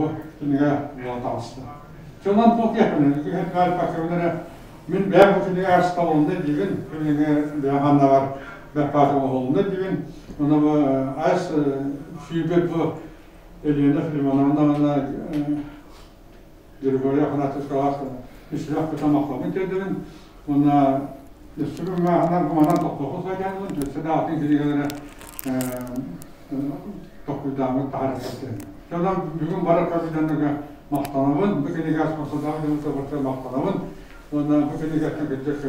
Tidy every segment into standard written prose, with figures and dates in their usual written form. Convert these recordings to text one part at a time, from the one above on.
Бу кинигэ буолан таҕыста. Чонон туох диэхпин, мин бэйэм бу кинигэ астабылына диибин, кинигэ бэйэм аннабар бэппаат оҥоһулунна диибин. Ону бу ас сүүрбэт бу Елена Филимоновна уонна Григорий Афанасьевичтаах үсүрэх кытан махталбын тиэрдэбин. Уонна өссө күммээхинэн гуманан тохтооху сылдьабын, өссө да атын кинигэлэрэ толкуйдааммыт таһаарар. Онон бүгүн барар көрбүтэннэргэ махтанабын, бу кинигэ спонсордаах дьону махтанабын. Уонна бу кинигэттэн кырдьык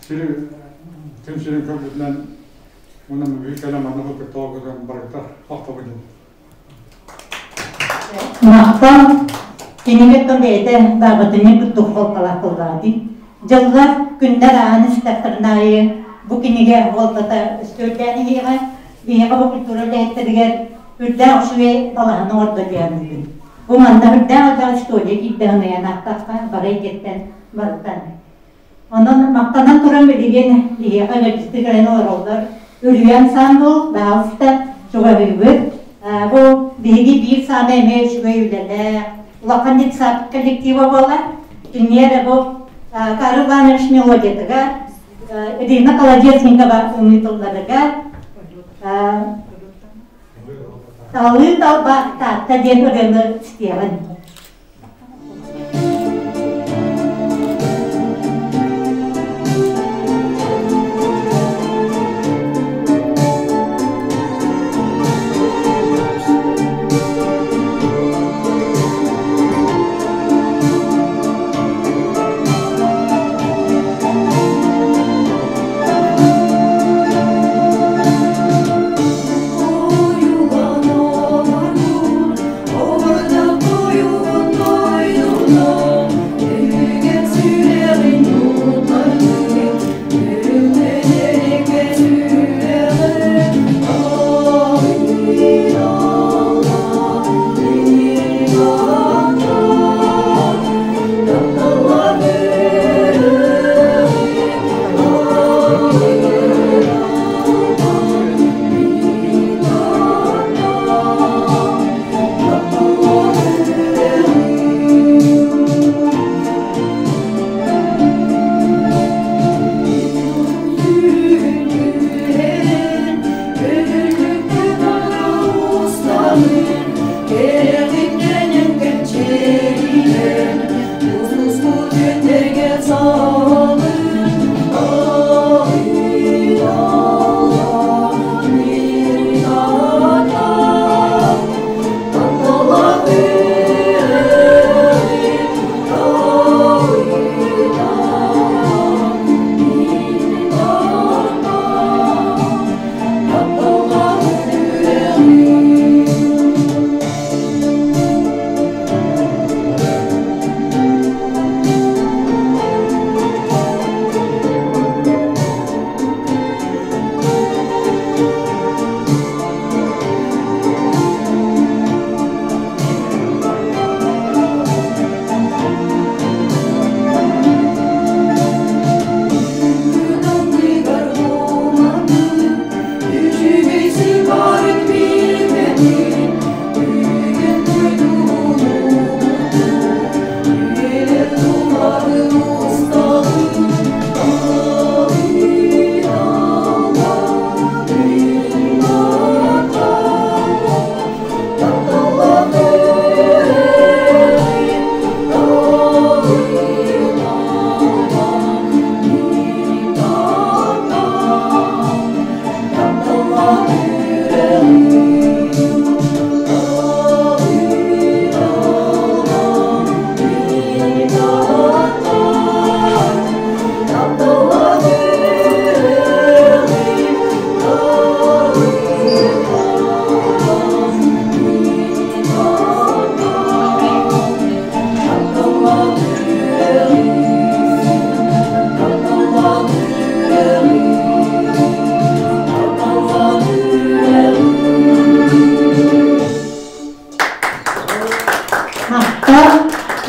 сири күн сирин көрбүтүнэн уонна бүгүн кэлэн манна бу кыттаҕа барыта махтабын. Махтал кинигэттэн бэйэтэ даабатыны курдук холкалаах тыллаати. Дьыллар, күннэр аан истэхтэрин аайы бу кинигэ буолбата өстүөрдээн иһиэҕэ, биһиэхэ бу культура үлэһиттэригэр үрдээх үчүгэй балаһаны оҥордо диэн Бу манна үрдээх элбэх история киирдэҕин ыйан аахтахха, бары эйгэттэн барытан. Онон махтанан туран билигин биһиэхэ ыалдьыттыы кэлэн олороллор. Үрүйэн Сандул, баҕалыста чугаһыыбыт. Бу биһиги биир саамай эмиэ үчүгэй үлэлээх, улахан детсад коллектива буолар. Киниэр бу Карл Иванович мелодиятыгар, Ирина Колодезникова ымыы тылларыгар Талыы талба Таатта диэн ырыаны истиэҕин.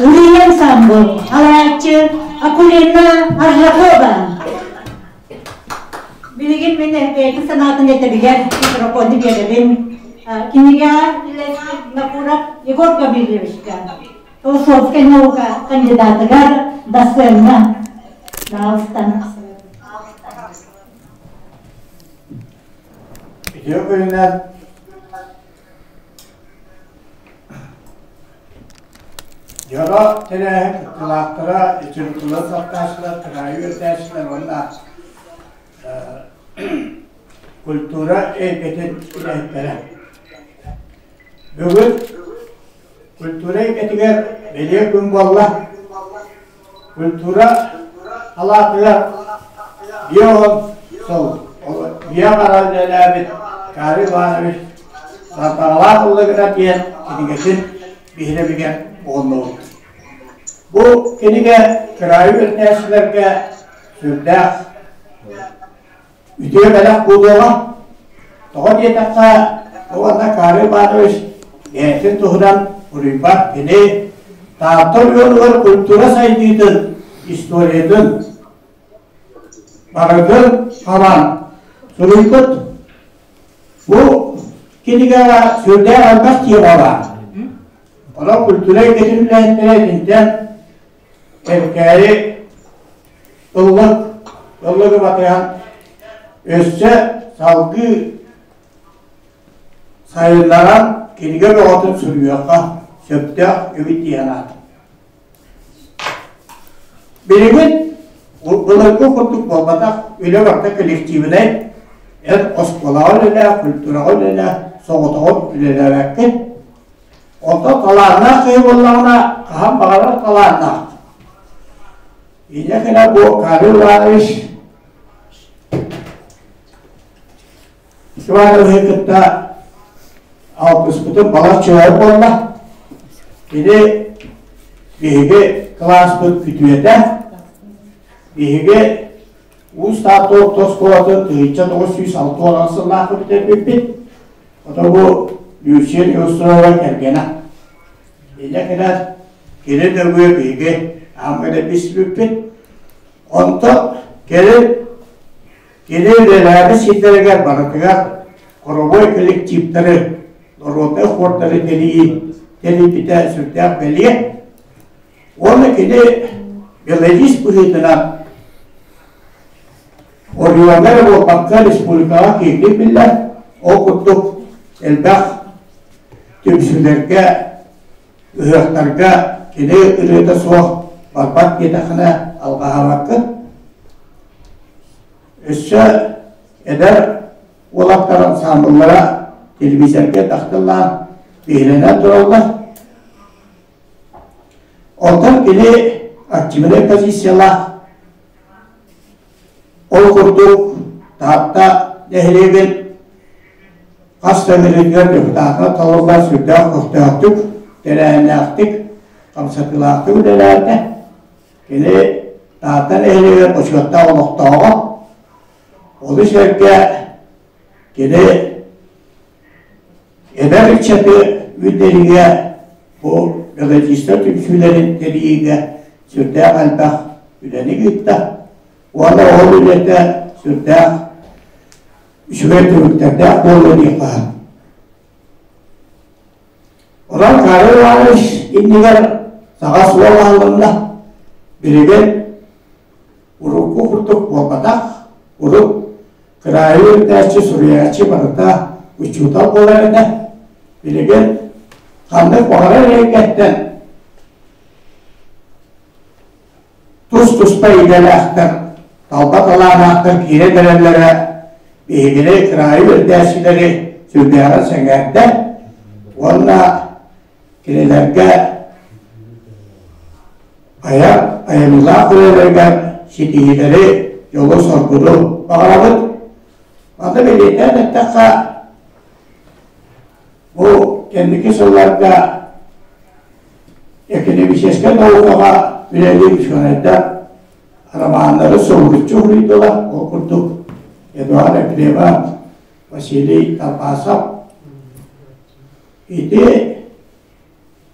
Ульян Самбыл, алааччы Акулина Аржакова. Билигин мин бэйэтин санаатын этэригэр микрофону биэрэбин. Кинигэҕэ үлэлэспит Винокуров Егор Гаврильевичка, философскай наука кандидатыгар, доцеҥҥа. Пожалуйста. Үтүө күнүнэн Дьоро тэрээһин кыттыылаахтара, литература салтааччылар, кыраайы үөрэтээччилэр уонна культура эйгэтин үлэһиттэрэ. Бүгүн культура эйгэтигэр бэлиэ күн буолла. Культура салаатыгар биэ сыл биэ хара үлэлээбит Карл Иванович Сардаҥалаах ыллыгына диэн кинигэтин биһирэбигэр уһуннубут. Бу кинигэ кыраайы үөрэтээччилэргэ сүрдээх үтүө бэлэх буолуоҕа. Тоҕо диэтэххэ, уонна Карл Иванович бэйэтин туһунан суруйбат кини Таатта оройуонугар культура сайдыытын историятын барытын хабан суруйбут. Бу кинигэҕэ сүрдээх элбэх тема баар. Онон культура эйгэтин үлэһиттэрэ итинтэн Кэнкээри ыллык, ыллыгы батыһан өссө салгыы сайыннаран кинигэ бөҕөтүн суруйуохха сөптөөх эбит диэн аатым. Билигин былыргы курдук буолбатах, үлэ барыта коллективинай, эн оскуолаҕа үлэлээ, культураҕа үлэлээ, соҕотоҕун үлэлээбэккин. Онтон талааннаах киһи буоллаҕына, хаһан баҕарар талааннаах. Инньэ гына бу Карл Иванович Ивановиһы кытта алтыспытым балачча өр буолла. Кини биһиги кылааспыт күтүөтэ, биһиги Уус Таатта орто оскуолатын 1960 сыллаахха бүтэрбиппит. Ото бу Люция Неустроева кэргэнэ. Инньэ гынан кини нөҥүө биһиги аамҥа да билсибиппит. Онтон кэлин кини үлэлээбит сирдэригэр барытыгар хоровой коллективтары, народнай хордары тэрийии тэрийбитэ сүрдээх бэлиэ. Уонна кини мелодист быһыытынан оройуоҥҥа эрэ буолбакка республикаҕа киэҥник биллэр. Ол курдук элбэх түмсүүлэргэ, ыһыахтарга кини ырыата суох барбат диэтэххинэ алҕаһаабаккын. Өссө эдэр уолаттар ансаамбыллара телевизорга тахтыллаан биһирэнэн тураллар. Онтон кини активнай позициялаах, ол курдук Таатта нэһилиэгин хас да ыҥырыытыгар депутатынан талыллан сүрдээх көхтөөхтүк, тэрээһиннээхтик, хамсатыылаахтык үлэлээтэ. Кини Таатта нэһилиэгэр бочуоттаах олохтооҕо. Ону сэргэ кини Эдэр ыччаты үүннэриигэ бу мелодистар түмсүүлэрин тэрийиигэ сүрдээх элбэх үлэни ыытта уонна ол үлэтэ сүрдээх үчүгэй түмүктэрдээх буолуо диэххэ. Онон Карл Иванович иннигэр саҥа суол аһылынна. Билигин урукку курдук буолбатах. Урут кыраайы үөрэтээччи, суруйааччы барыта учуутал буолар этэ. Билигин ханнык баҕарар эйгэттэн тус-туспа идэлээхтэр, талба талааннаахтар киирэн эрэллэрэ биһигини кыраайы үөрэтээччилэри сүрдээҕин сэҥээрдэ уонна кинилэргэ айар айымньылаах үлэлэригэр ситиһиилэри, дьолу-соргуну баҕарабыт. Манна бэлиэтээн эттэххэ, бу кэнники сылларга экономическай наукаҕа үлэлиир учуонайдар романнары соһуччу уһуйдулар. Ол курдук Эдуард Ефремов, Василий Тарбасов ити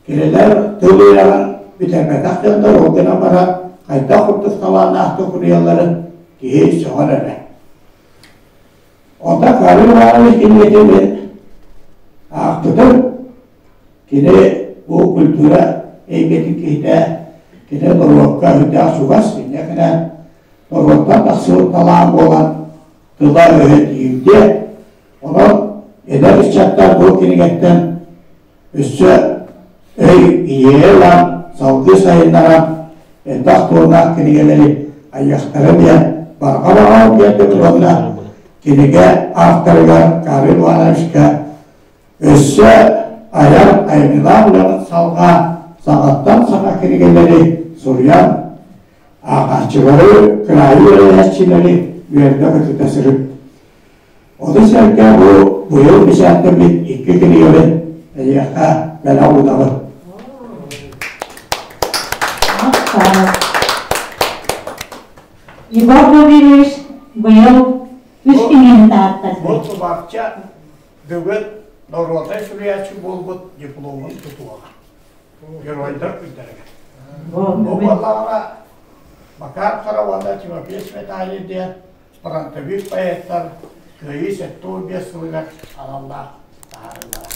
Кинилэр тыл үөрэҕин бүтэрбэтэх дьоннор ол гынан баран хайдах курдук талааннаахтык суруйалларын киһи сөҕөр эрэ. Онтон Карл Иванович кинигэтин мин аахпытым. Кини бу культура эйгэтин киһитэ, кини норуокка үрдээх чугас, инньэ норуоттан тахсыбыт талаан буолан тыла-өһө тиийимтиэ. Онон эдэр ыччаттар бу кинигэттэн өссө өй ийэ ылан, салгыы сайыннаран элбэх туоннаах кинигэлэри айыахтара диэн барҕа баҕа тиэрдэбин уонна кинигэ авторыгар Карл Ивановичка өссө айар айымньылаах үлэҕин салҕаа, саҥаттан саҥа кинигэлэри суруйан, ааҕааччылары, кыраайы үөрэнээччилэри үөрдэ-көтүтэ сырыт. Ону сэргэ бу быйыл бэчээттэммит икки кинигэбин эйиэхэ бэлэх уунабын. Егор Гаврильевич быйыл үс кинигэни таһааттарда. Бу тубарча бүгүн норуотай суруйааччы буолбут дипломун тутуоҕа. Геройдар күннэригэр. Бу буоллаҕына Макар Хара уонна Тимофей Сметанин диэн фронтовик поэттар Кыайыы 75 сылыгар аналлаах таһаарыылара.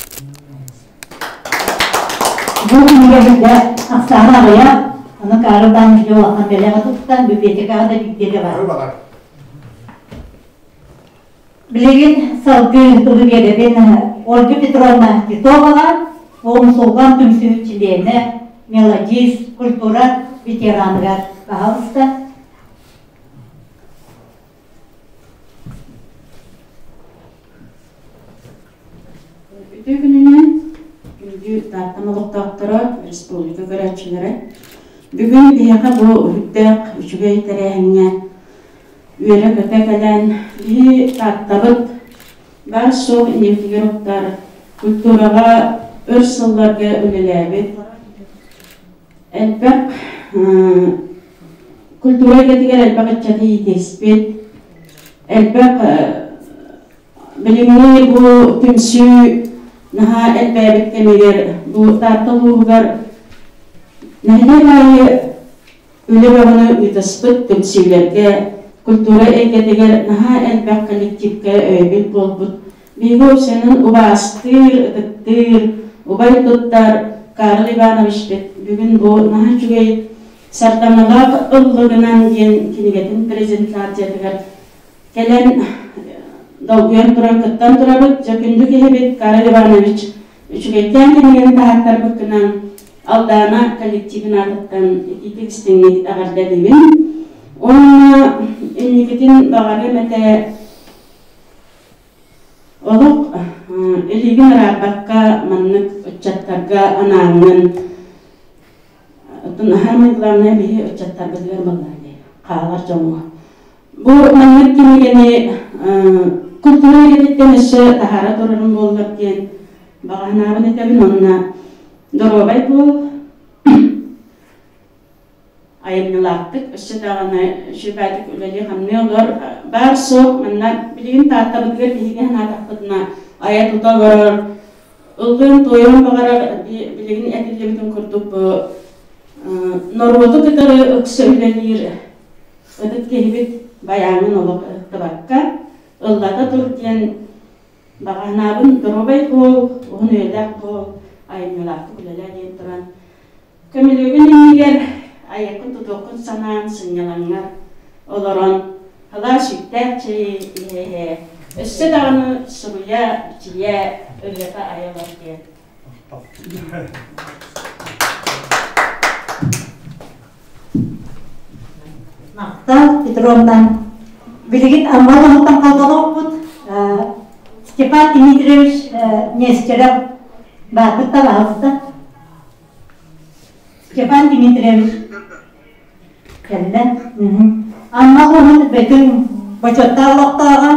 Бу кинигэбитэ ахсаана аҕыйах, аны Карл Иванович улахан бэлэҕи туттан библиотекаҕа да биирдэ бар. Билигин салгыы тылы биэрэбин Ольга Петровна Титоваҕа, Умсулҕан түмсүү чилиэнэ, мелодист, культура ветераныгар. Пожалуйста. Үтүө күнүнэн, күндү Тааттам олохтоохторо, республика көрөөччүлэрэ. Бүгүн биһиэхэ бу үрдээх үчүгэй тэрээһиҥҥэ үөрэ-көтө кэлэн, биһи Тааттабыт баар-суох иннибитигэр уктар, культураҕа өр сылларга үлэлээбит, элбэх культура эйгэтигэр элбэх ыччаты иитиспит, элбэх билиҥҥи бу түмсүү наһаа элбээбит кэмигэр бу Таатта улууһугар нэһилиэк аайы үлэ бөҕөнү ыытыспыт түмсүүлэргэ культура эйгэтигэр наһаа элбэх коллективка өйөбүл буолбут биһиги уопсайынан убаастыыр, ытыктыыр, убай туттар Карл Иванович бүгүн бу наһаа үчүгэй Сардаҥалаах ыллыгынан диэн кинигэтин презентациятыгар кэлэн долгуйан туран кыттан турабыт. Дьэ күндү киһибит Карл Иванович үчүгэйкээн кинигэни таһааттарбыккынан Алдаана коллективын аатыттан итиитик истиҥник эҕэрдэлиибин. Уонна инникитин баҕарыам этэ олох илиигин араарбакка маннык ыччаттарга анааҥҥын оттон самое главное биһи ыччаттарбытыгар баллаа хаалар дьоҥҥо. Бу маннык кинигэни культура эйгэтиттэн өссө таһаара турарым буоллар диэн баҕаһынаабын этэбин уонна доруобай буол айымньылаахтык өссө даҕаны үчүгэйдик үлэлии-хамныы олор баар-суох манна билигин Тааттабытыгар биһиги санаатахпытына айа-тута олорор ыллыан-туойуон баҕарар билигин этиллибитин курдук бу норуоту кытары ыкса үлэлиир ытык киһибит байааҥҥын олох ыһыктыбакка ыллата тур диэн баҕаһынаабын доруобай буол, уһун үйэлээх буол, айымньылаахтык үлэлээ диэн туран көмүлүөгүн иннигэр айыккын тутуоххун санаан сынньалаҥҥар олорон халаа сүттээх чэйи иһэ-иһэ өссө даҕаны суруйа, бичийэ, ырыата айа олор диэн. Махтал Петровна. Билигин Амма улууһуттан холболоохпут Степан Дмитриевич Нестеров баарбыт пожалуйста. Степан Дмитриевич кэллэ. Амма улууһун Бөтүҥ бочуоттаах олохтооҕо,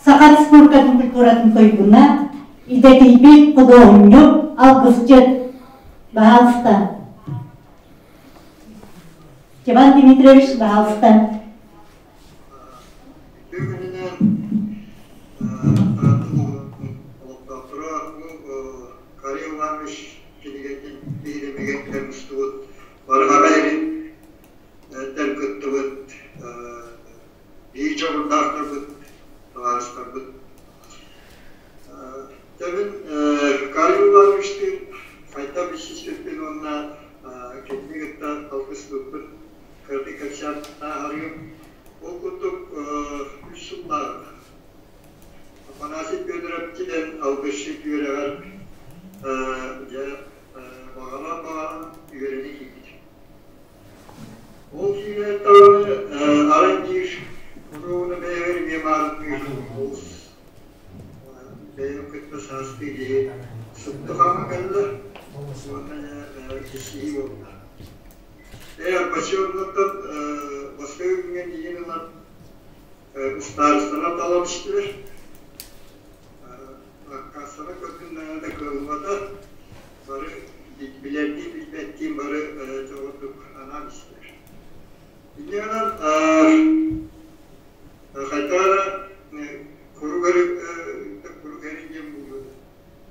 Саха Республикатын культуратын туйгуна, идэтийбит худуоһунньук, алгысчыт. Баһаалыста. Степан Дмитриевич, баһаалыста. Бүгүнүнэн олохтоохторо Карел Иванович кинигэтин биһирэмигэр мустубут барҕара илин кыттыбыт биир дьоҕурдаахтарбыт, табаарыстарбыт. Тэбин Карел Ивановичтыын Билсиспиппин уонна кинини кытта алтыспыппын кыратык кэпсээн ааһарыым. Ол курдук үс сыллааҕыта Афанасий Федоров диэн алгысчыт үөрэҕэр дьэ баҕалаан-баҕалаан үөрэнэ киирбитим. Ол киирээт даҕаны арай биир уруогуна бэйэбэр эмиэ баарыттыыр олус бэйэм кытта саастыы киһи сытты хаама кэллэ уонна киһи буолла. Ээ Арбачевнаттан бастакы күҥҥэ миигин ылан ыстаарыстанан талан истилэр. Аккаастанан көрдүм да кыаллыбата. Бары билэрдии билбэттиин бары дьоҕурдук анаан истилэр. Инньэ гынан хайдах эрэ курук курук эрин диэн буолуо.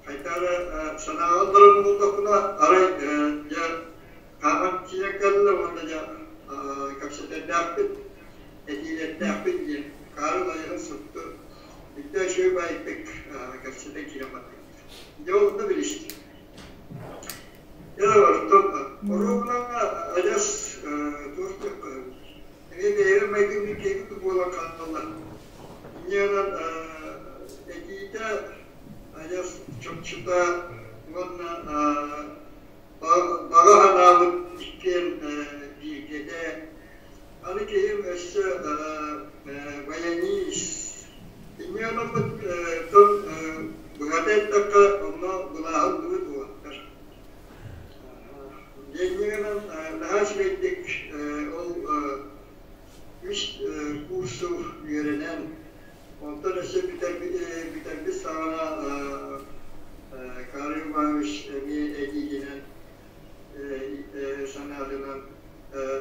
Хайдах эрэ санааҕа ылларан буоллахпына арай дьэ хааман тиийэн кэллэ уонна дьэ кэпсэтэрдээхпит, этиилэрдээхпит диэн Карл айаҕын супту бүттэ үчүгэй баайдык кэпсэтэн киирэн бардыбыт. Дьэ онно билистим. Дьэ оттон оруобунаҥа адьас туох диэххэ эмиэ бэйэбэр майгынныыр киһи буолан хаалла. Инньэ гынан этиитэ адьас чопчута уонна баҕа санаабыт иккиэн бииргэтэ. Аны киһим өссө баянист. Инньэ гынаммыт тыл быһата эттэххэ, онно былааһы ыллыбыт уолаттар. Инньэ гынан наһаа үчүгэйдик ол үс курсу үөрэнэн, онтон өссө бүтэрбит саҕана Карл Иванович эмиэ этиитинэн санаатынан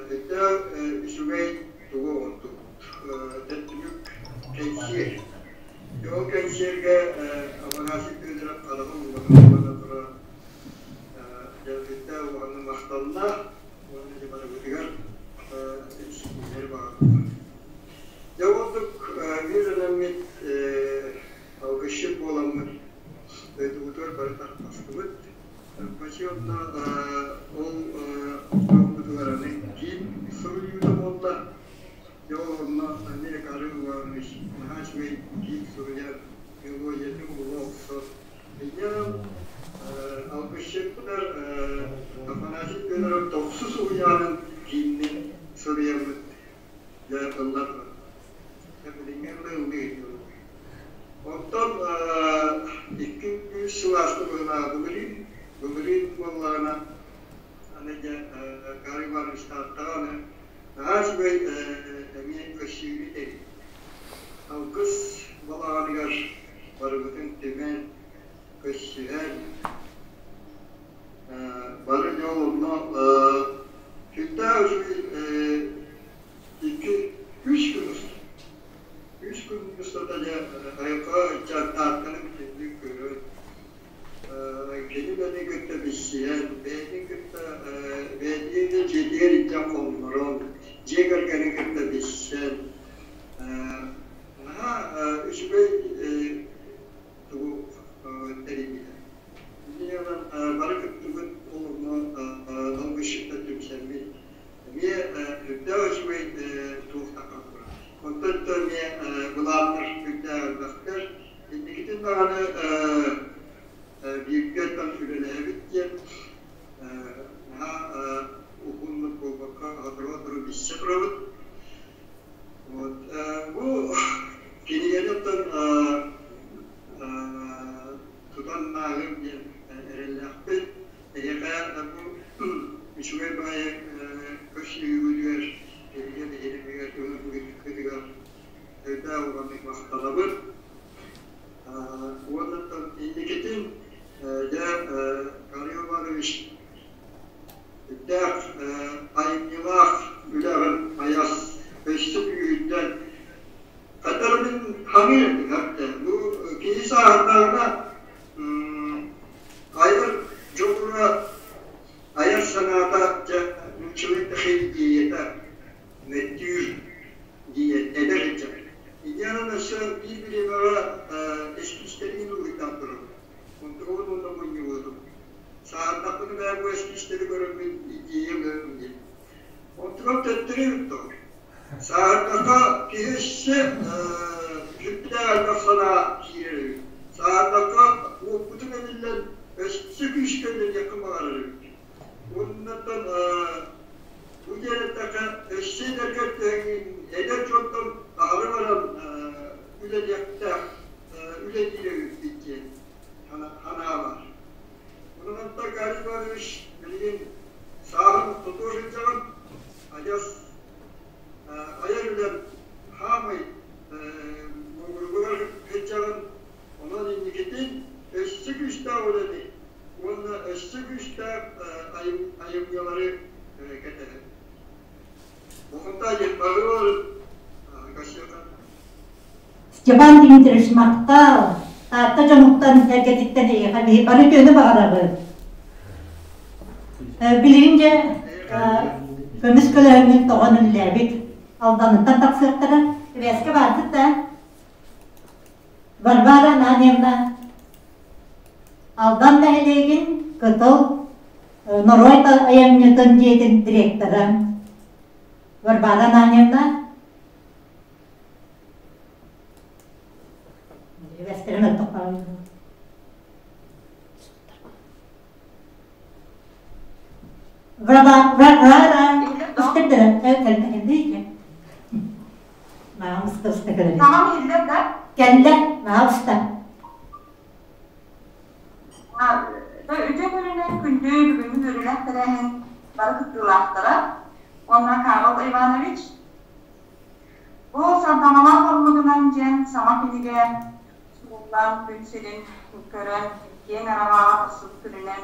өйдөөх үчүгэй тугу оҥордубут. Түмүк кэнсиэр. Ол кэнсиэргэ Афанасий Федоров хараҕын уотун туран дьэ уонна махталлаах уонна дьэ барыбытыгар ситиһиилэри баҕарбыта. Дьэ курдук биир ынаммыт алгысчыт буоламмыт дойдубутугар бары тарҕастыбыт. Почетно ол дьоммутугар аны киин суруйуута буолла. Дьэ ол онно Америка Арыы Иванович наһаа үчүгэй киин суруйар мелодиятын була охсор. Инньэ алгысчыттар Афанасий Федоров тохсус уһуйаанын кииннин суруйаммыт дьэ ыллар. Билиҥҥи ыллыы Оттон икки-үс сыл ааста быһыылаах былырыын, былырыын буоллаҕына, аны дьэ Карл Иванович Тааттаҕа аны наһаа үчүгэй эмиэ көссүүнү тэрийдэ. Алгыс балаҕаныгар барыбытын түмэн, көссүһэн, бары дьол онно сүрдээх үчүгэй икки үс күн устата үс күн устата дьэ айылҕа ыччаттаахтарын бүтүннүү көрөн кини бэйэтин кытта билсиһэн бэйэтин кытта бэйэтин дьиэтигэр илдьэн хоннорон дьиэ кэргэнин кытта билсэн наһаа үчүгэй тугу тэрийбитэ. Инньэ гынан бары кыттыбыт ол онно алгысчыттар түмсэммит эмиэ үрдээх үчүгэй туохтахха турар. Онтон да эмиэ былааннар үрдээх элбэхтэр. Инникитин даҕаны бииргэ үлэлээбит диэн наһаа уһуннук буолбакка сотору-сотору билсэ турабыт. Вот. Бу кинигэни оттон тутан ааҕыам диэн эрэллээхпин. Эһиэхэ бу үчүгэй баҕайы көрсүһүүгүтүгэр, кинигэ биһирэмигэр ыҥырбыккытыгар элбэх улаханнык махтанабын. Уонна инникитин дьэ Карл Иванович Үрдээх айымньылаах үлэҕин айас өссө күүһүрдэн хатар мин хаҥыыр бу киһи сааһырдаҕына айар дьоҕура айар санаата дьэ нууччалыы идеята мөттүүр диэн эдэр сылдьар. Иньяна өссө биир бириэмэҕэ эскизтэрин уруһуйдаан турабын. Онтугабын уонна мунньубутум. Саатахпына да бу эскизтэри көрөммүн идея ылыам диэн. Онтукам төттөрү ыыттылар. Сааһырдаха киһи өссө сүрдээх элбэх санаа киирэр эбит. Сааһырдахха уоппутуҥ эбиллэн өссө күүскэ үлэлиэххин баҕарар эбит. Уоннаттан бу диэн эттэххэ, өссө эдэргэр түһэҥҥин эдэр дьонтон аһары баран үлэлиэхтээх үлэлиир эбиппит диэн санаа баар. Онон Гарри Иванович билигин сааһын тутуо сылдьаҕын, адьас айар үлэм хаамай муҥуругар сылдьаҕын, онон инникитин өссө күүстээх үлэни уонна өссө күүстээх айымньылары кэтэһэбин. Бухунтай диэн бары Кассета. Степан Дмитриевич махтал! Таатта дьонуттан сэргэтиттэн эйиэхэ биһи бары үтүөнү баҕарабыт. Билигин дьэ көмүс көлөһүммүт тоҕон үллээбит. Алданыттан тахсыахтара. Эбээскэ бааргыт да? Варвара Ананьевна Алдан нэһилиэгин Кытыл норуот айымньытын дьиэтин директора Варвара Ананьевна Саҥам иһиллэр да? Кэллэ, наһаа уста. Үтүө күнүнэн күндү бүгүҥҥү үөрүүлээх тэрээһин бары кыттыылаахтара уонна Карл Иванович Бу сардаҥалаах оннугунан диэн саҥа кинигэ суруллан күн сирин көрөн киэҥ араҕаҕа тахсыбыт күнүнэн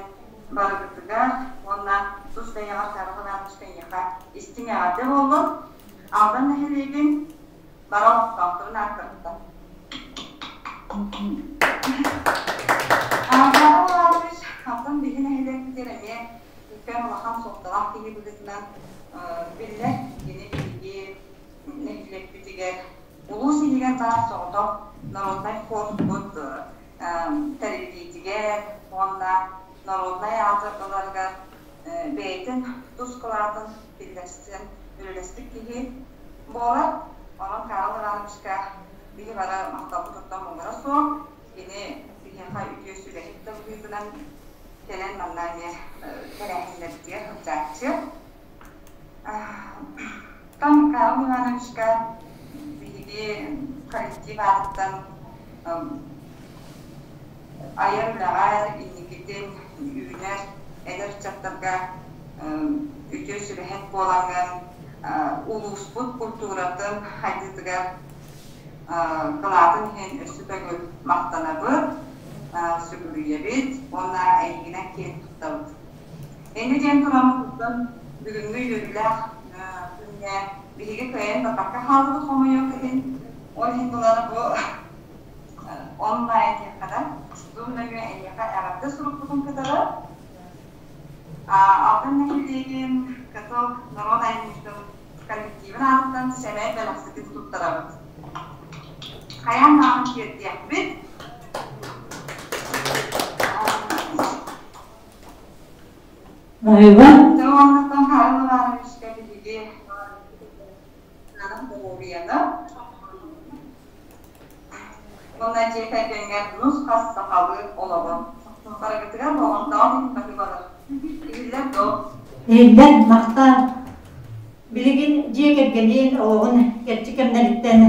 барыгытыгар уонна тус бэйэҕэр Карл Ивановичка эйиэхэ истиҥ эҕэрдэ буоллун. Алдан нэһилиэгин бары олохтоохторун ааттарыттан. Карл Иванович Алдан биһи нэһилиэкпитигэр эмиэ үлкэн улахан суолталаах киһи быһыытынан биллэр. Кини биһиги нэһилиэкпитигэр улуус иһигэр баар соҕотох народнай хорбут тэриллиитигэр уонна народнай ааты ыларыгар бэйэтин тус кылаатын киллэрсэн үлэлэспит киһи буолар. Онон Карл Ивановичка биһи бары махталбытыттан муҥура суох. Кини биһиэхэ үтүө сүбэһит да быһыытынан кэлэн манна эмиэ тэрээһиннэрбитигэр сылдьааччы. Оттон Карл Ивановичка биһиги коллектив аатыттан айар үлэҕэ инникитин үүнэр эдэр ыччаттарга үтүө сүбэһит буолаҥҥын улууспут культуратын хайдыытыгар кылаатын иһин өссө төгүл махтанабыт, сүгүрүйэбит уонна эйигинэн киэн туттабыт. Инньэ диэн тураммытыттан бүгүҥҥү үөрүүлээх күҥҥэ биһиги кыайан барбакка хаалбыт хомойуох иһин, ол иһин булан бу онлайн диэххэ да, Zoom нөҥүө эйиэхэ эҕэрдэ сурукпутун кытары Алдан нэһилиэгин Кытыл норуот айымньытын коллективын аатыттан сэмэй бэлэхситин туттарабыт. Хайаан даҕаны тиэрдиэхпит. Айва. Уоннаттан Карл Ивановичка биһиги доруобуйаны уонна дьиэ кэргэҥҥэр нус-хас сахалыы олоҕун барыгытыгар болҕомтоҕун иһин баһыыбалар. Иһиллэр дуо? Иһиллэр, махтал. Билигин дьиэ кэргэнин олоҕун кэрчик кэмнэриттэн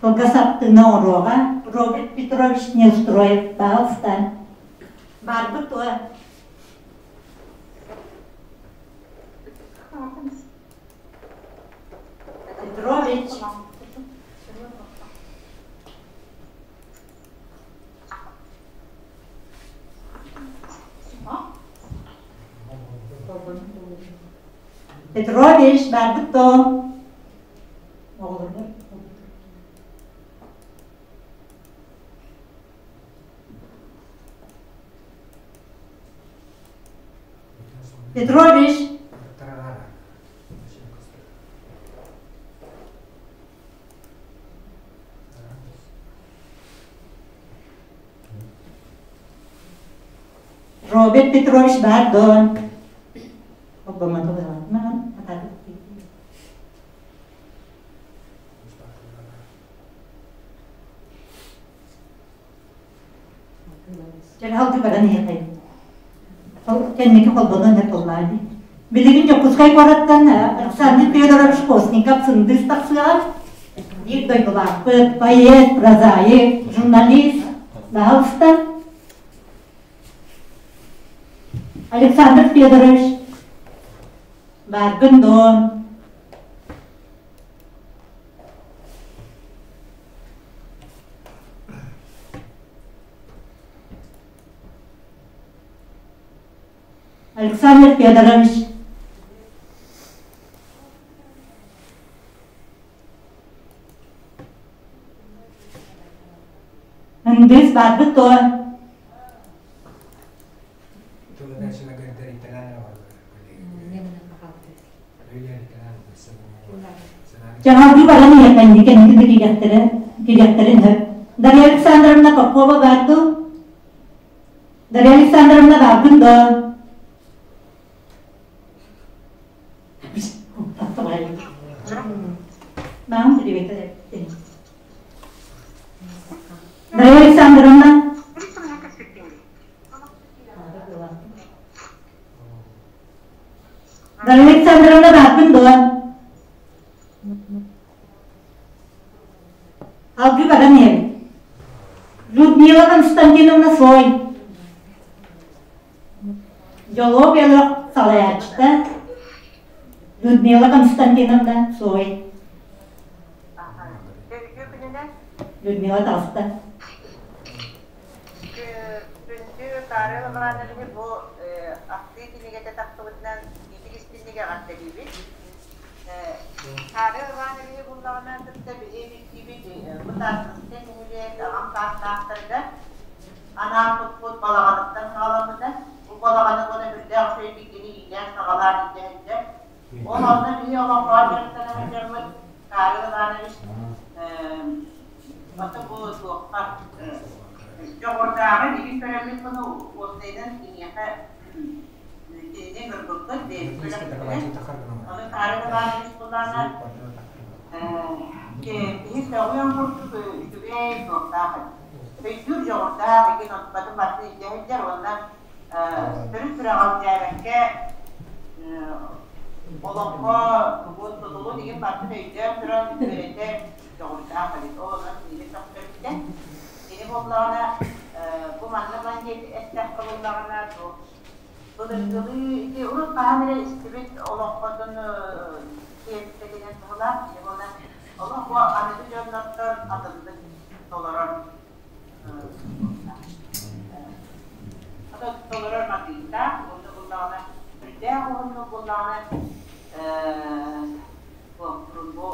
кылгас аттыына оҥоруоҕа Роберт Петрович Неустроев, пожалуйста. Баарбыт дуо? Петрович. Петрович, баарбыт дуо? Оҕолорбор. Петрович. Роберт Петрович баар дуо? Холбоммото быһалаах. Атаатык. Дьэ, баран иһэхэй. Кэнники холбонон этоллаа дии. Билигин Дьокуускай куораттан Александр Федорович Постников сындыыс тахсыаҕа. Биир дойдулаахпыт, поэт, прозаик, журналист, пожалуйста. Александр Федорович, бааргын дуо? Александр Федорович. Ындыыс баарбыт дуо? Дьаһалгыы баран иһэрбэнни кэнники да кириэхтэрэ, кириэхтэрин сөп. Дарья Александровна Попова баар дуу? Дарья Александровна бааргын дуо? Мам, привет. Дарья Александровна. Дарья Александровна бааргын дуо? Алгыы баран иһэбит. Людмила Константиновна Сой. Дьолуо бөлөх салайааччыта Людмила Константиновна Сой. Людмила таҕыста. Күндү Карел Иванович бу ахтыы кинигэтэ тахсыбытынан итик истинник эҕэрдэлиибит. Карел Ивановиһы буллаҕына кытта биһи бүттүүбүт бу Тааттыскай нэһилиэк аҕам саастаахтарыгар анаан туппут балаҕаныттан саҕаламмыта. Бу балаҕаны уонна үрдээх үчүгэйдик кини иилээн-саҕалаан илдьэ сылдьар. Ол онно биһи олоҥхоҕо дьарыктана сылдьарбыт Карел Иванович Ото бу туохха дьоҕурдааҕы билин көрөммүт буну уопсайынан киниэхэ кинини ырбыппыт бэйэбит бөлөхпүтүнэн. Ону Карел Иванович буллаана киһи сөҕүөн курдук үчүгэй суохтаах эбит. Өйдүүр дьоҕурдаах игин отпатын барытын илдьэ сылдьар уонна төрүт сүрэҕэлдьээбэккэ олоҥхо тугун тутулун игин барытын өйдөөн туран үөрэтэр дьоҕурдаах эбит. Ол онон кинини сөхтөрбүтэ. Кини буоллаҕына, бу манна ылан диэки эттэххэ буоллаҕына, былыргылыы ити урут хаһан эрэ истибит олоҥхотун тиэкистэтинэн туһулаах кини буолан олох бу аныгы дьоннортон атыннык толорор толорор матыыптаах уонна буоллаҕына үрдээх уһуннук буоллаҕына бу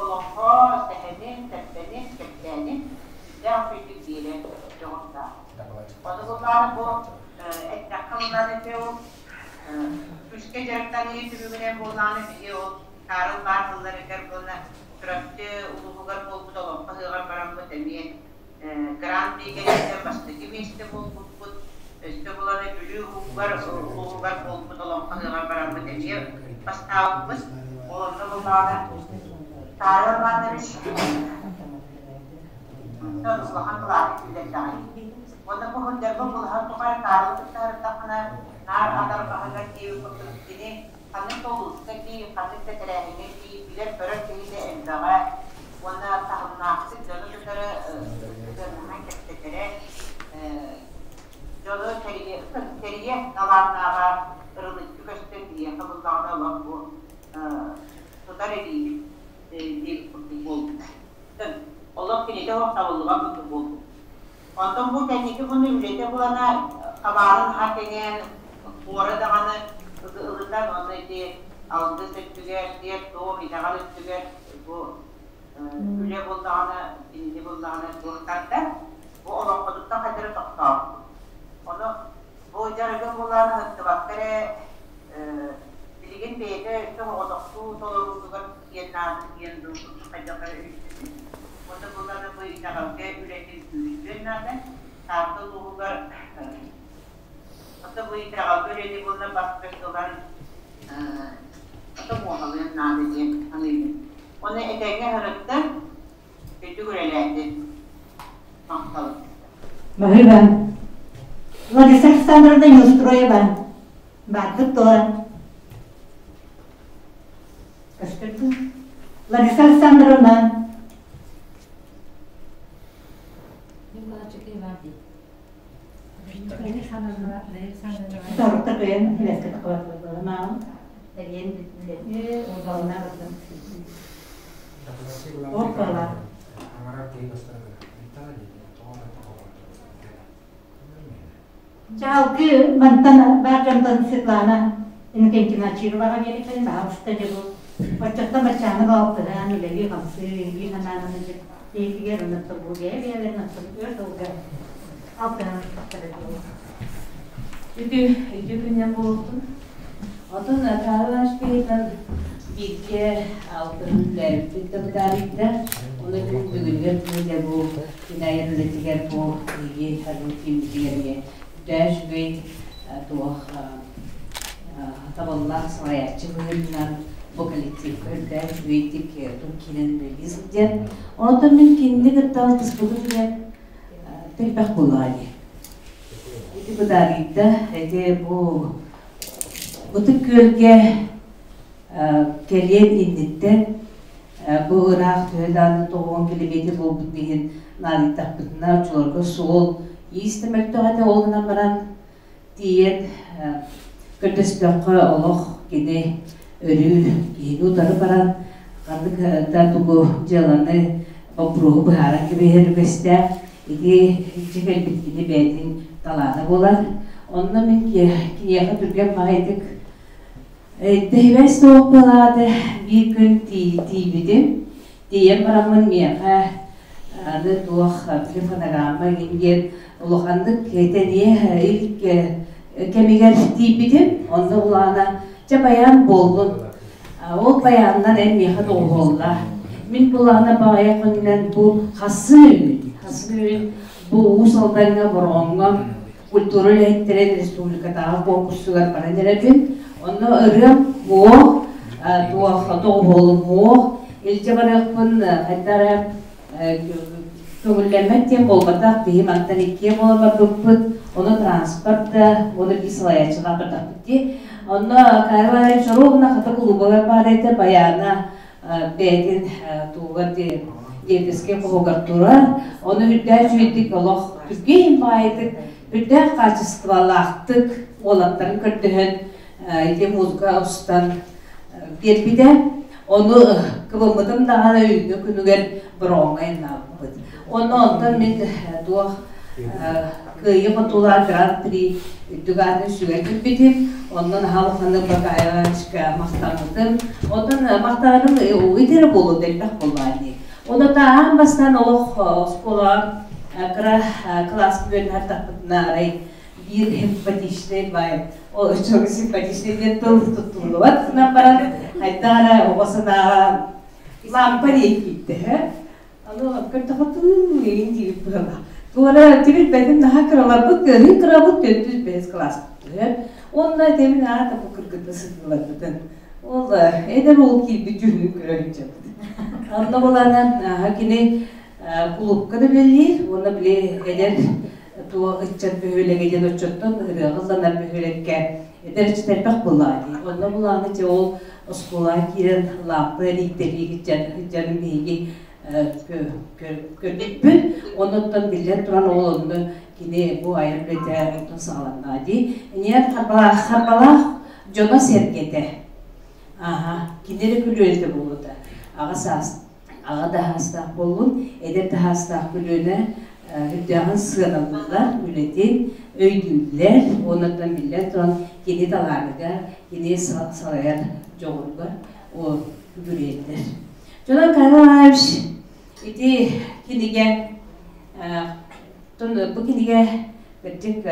олоҥхо сэһэнин, сэппэнин, кэпсээнин сүрдээх үчүгэйдик биэрэр дьоҕурдаах. Ону буллаҕына бу эттэххэ буллаҕына ити ол күүскэ дьарыктаныы түмүгүнэн буоллаҕына биһи ол Карл баар тылларыгар уонна Чурапчы улууһугар буолбут олоҥхо ыһыаҕар бараммыт эмиэ Гран-при кэнниттэн бастакы миэстэ буолбуппут. Өссө буланы Бүлүү улууһугар буолбут олоҥхо ыһыаҕар бараммыт эмиэ бастаабыппыт. Ол онно буллаҕына Карл Иванович онтон улахан кылааты киллэрдэҕэ. Уонна бу сылдьарбын булаһан тухары Карл кытта сырыттахпына наар атарҕаһыгар диэбит курдук кини ханнык да улууска тиий, ханнык да тэрээһиҥҥэ тиий, билэр-көрөр киһитэ элбэҕэ уонна таһымнаахтык дьону кытары сыһыаннаһан кэпсэтэрэ, дьону тэрийэ талааннааҕа ырылыччы көстөн биһиэхэ буллаҕына олох бу тутар илиибит диэбит курдук буолбута. Олох кинитэ олох табыллыбат курдук буолбут. Онтон бу кэнники буну үлэтэ булана хабаарын аһа кэҥээн туора даҕаны ылытан уонна ити алгыс өттүгэр, сиэр-туом, итэҕэл өттүгэр бу үлэ буллаҕына, кинини буллаҕына туохтарда бу олоҥхотуттан хайдары тохтообут. Ону бу дьарыгын булан ыһыктыбакка эрэ билигин бэйэтэ өссө оҕотохтуу толоруутугар диэн наада диэн дуу хайдах эрэ өйдөтүн. Уонна буллаҕына бу итэҕэлгэ үлэтин күүһүрдүөн наада. Таатта улууһугар Ото бу итэҕэлгэ үлэни буолла бас-көс ылан Ата муоһалыан наада диэн саныыбын. Уонна этэҥҥэ аһарыттар үрдүк үлэлээтин. Махтал. Баһыыба. Лариса Александровна Неустроева. Баарбыт дуо? Көстөр дуу? Лариса Александровна. Торукта кыйан үлэскэ тахабат Эриэн Оппала. Чалгы мантан баар дьонтон Светлана Иннокентьевна Чироваҕа биэрикпин баһаалыста дьэ бу оччоттон баччааны баалтыһан үлэлии-хамсыы илии санаанан тиэйтигэр оннуттан бу бэйэ-бэйэлэрин оттон өр сылга алтыһан тахсара буолуо. Үтүө үтүө күннэн буолуохтун. Отон Павел Иванович бииргэ алтыһан үлэлээбиппит да бытаарыйда. Оны күн бүгүнүгэр күнү бу кинайар үлэтигэр бу биһиги кииммитигэр эмиэ үтээ үчүгэй туох табыллаах салайааччы быһыытынан бу коллективка үрдээх үчүгэйдик тур киирэн үлэлии сылдьар. Онтон мин кинини кытта алтыспытым диэн элбэх буоллаҕа дии. Ити бытаарыйда, ити бу Ытык Күөлгэ кэлиэн инниттэн бу ыраах төһө даҕаны тоҕуон километр буолбут иһин наадыйдахпытына оччолорго суол иис да мөлтөх этэ ол гынан баран тиийэн көрдөстөххө олох кини өрүү киһини утары баран ханнык да тугу дьыаланы боппуруоһу быһааран кэбиһэр үгэстээх Ити илдьэ кэлбит кини бэйэтин талаана буолар. Онно мин киниэхэ түргэн баҕайытык дэһибэс суох буолааты биир күн тиийбитим. Тиийэн бараммын миэхэ аны туох фонограмма игин диэн улаханнык тэниэ илк кэмигэр тиийбитим. Онно улаана чэ баян буоллун. Ол баянынан эн миэхэ доҕуһуолла. Мин булаана баҕайах күнүнэн бу хассын үүн, хассын үүн бу Уус Алдаҥҥа Бороҕоҥҥо культура үлэһиттэрин республикатааҕы конкурсугар баран эрэбин. Онно ырыам муох, туох доҕуһуолум муох, илдьэ барыахпын хайда эрэ көҥүллэммэт диэн буолбатах, биһи мантан иккиэ буолан барбыппыт, ону транспорт да, уонна биир салайааччылаах бардахпыт дии. Онно Карл Иванович ровно хата кулуубалар баар этэ, баяна бэйэтин тугугар диэтискэй хоһугар турар. Ону үрдээх үчүгэйдик олох түргэн баайытык, үрдээх хаачыстыбалаахтык уолаттарын көрдөһөн ити музыка устан биэрбитэ. Ону кыбыммытым даҕаны үүҥҥү күнүгэр бороҕоҥҥо айаннаабыппыт. Онно онтон мин туох кыайыы хотуулаах гран-при үрдүк аатын сүгэн кэлбитим. Онно наһаа улаханнык Бакаевичка махтаммытым. Онтон махтанарым итирэ буолуо элбэх буоллаҕа дии. Онно аан бастаан олох оскуолаҕа кыра кылааска үөрэнэ тахпытына арай биир симпатичный бай ол оччоҕо симпатичный диэн тыл туттуллубат гынан баран хайдах эрэ оҕо санааҕа лампа диэн киирдэ аны көрдөхө тыы игин диибит быһыылаах туора тибилбэтин наһаа кыраларбыт кыаһыы кырабыт төрдүс бэһис кылааспыт уонна этэбин аата бу кыргытта сытыыларбытын ол эдэр уол киирбит дьүһүнүн көрө сылдьабыт онно буланан кини кулуупка да үлэлиир уонна били эдэр туох ыччат бөһүөлэгэ диэн оччоттон ырыаҕа ылланар бөһүөлэккэ эдэр ыччат элбэх буоллаҕа дии. Онно булааны дьэ ол оскуолаҕа киирэн лааппы эрийтэрии сылдьарын биһиги көрбүппүт. Оннуттан биллэн туран ол онно кини бу айар үлэтэ онтон саҕаланнаҕа дии. Ийэ Харбалаах Харбалаах дьоно-сэргэтэ. Аха, кини эрэ күлүөлэтэ буолуота. Аҕа саас аҕа да аһаастаах буоллун, эдэр да аһаастаах көлүөнэ үрдээҕин сыаналыыллар, үлэтин өйдүүллэр уонна биллэн туран кини талааныгар, кини салайар дьоҕуругар күгүрүйэллэр. Дьонон Карл Иванович ити кинигэ бу кинигэ кырдьык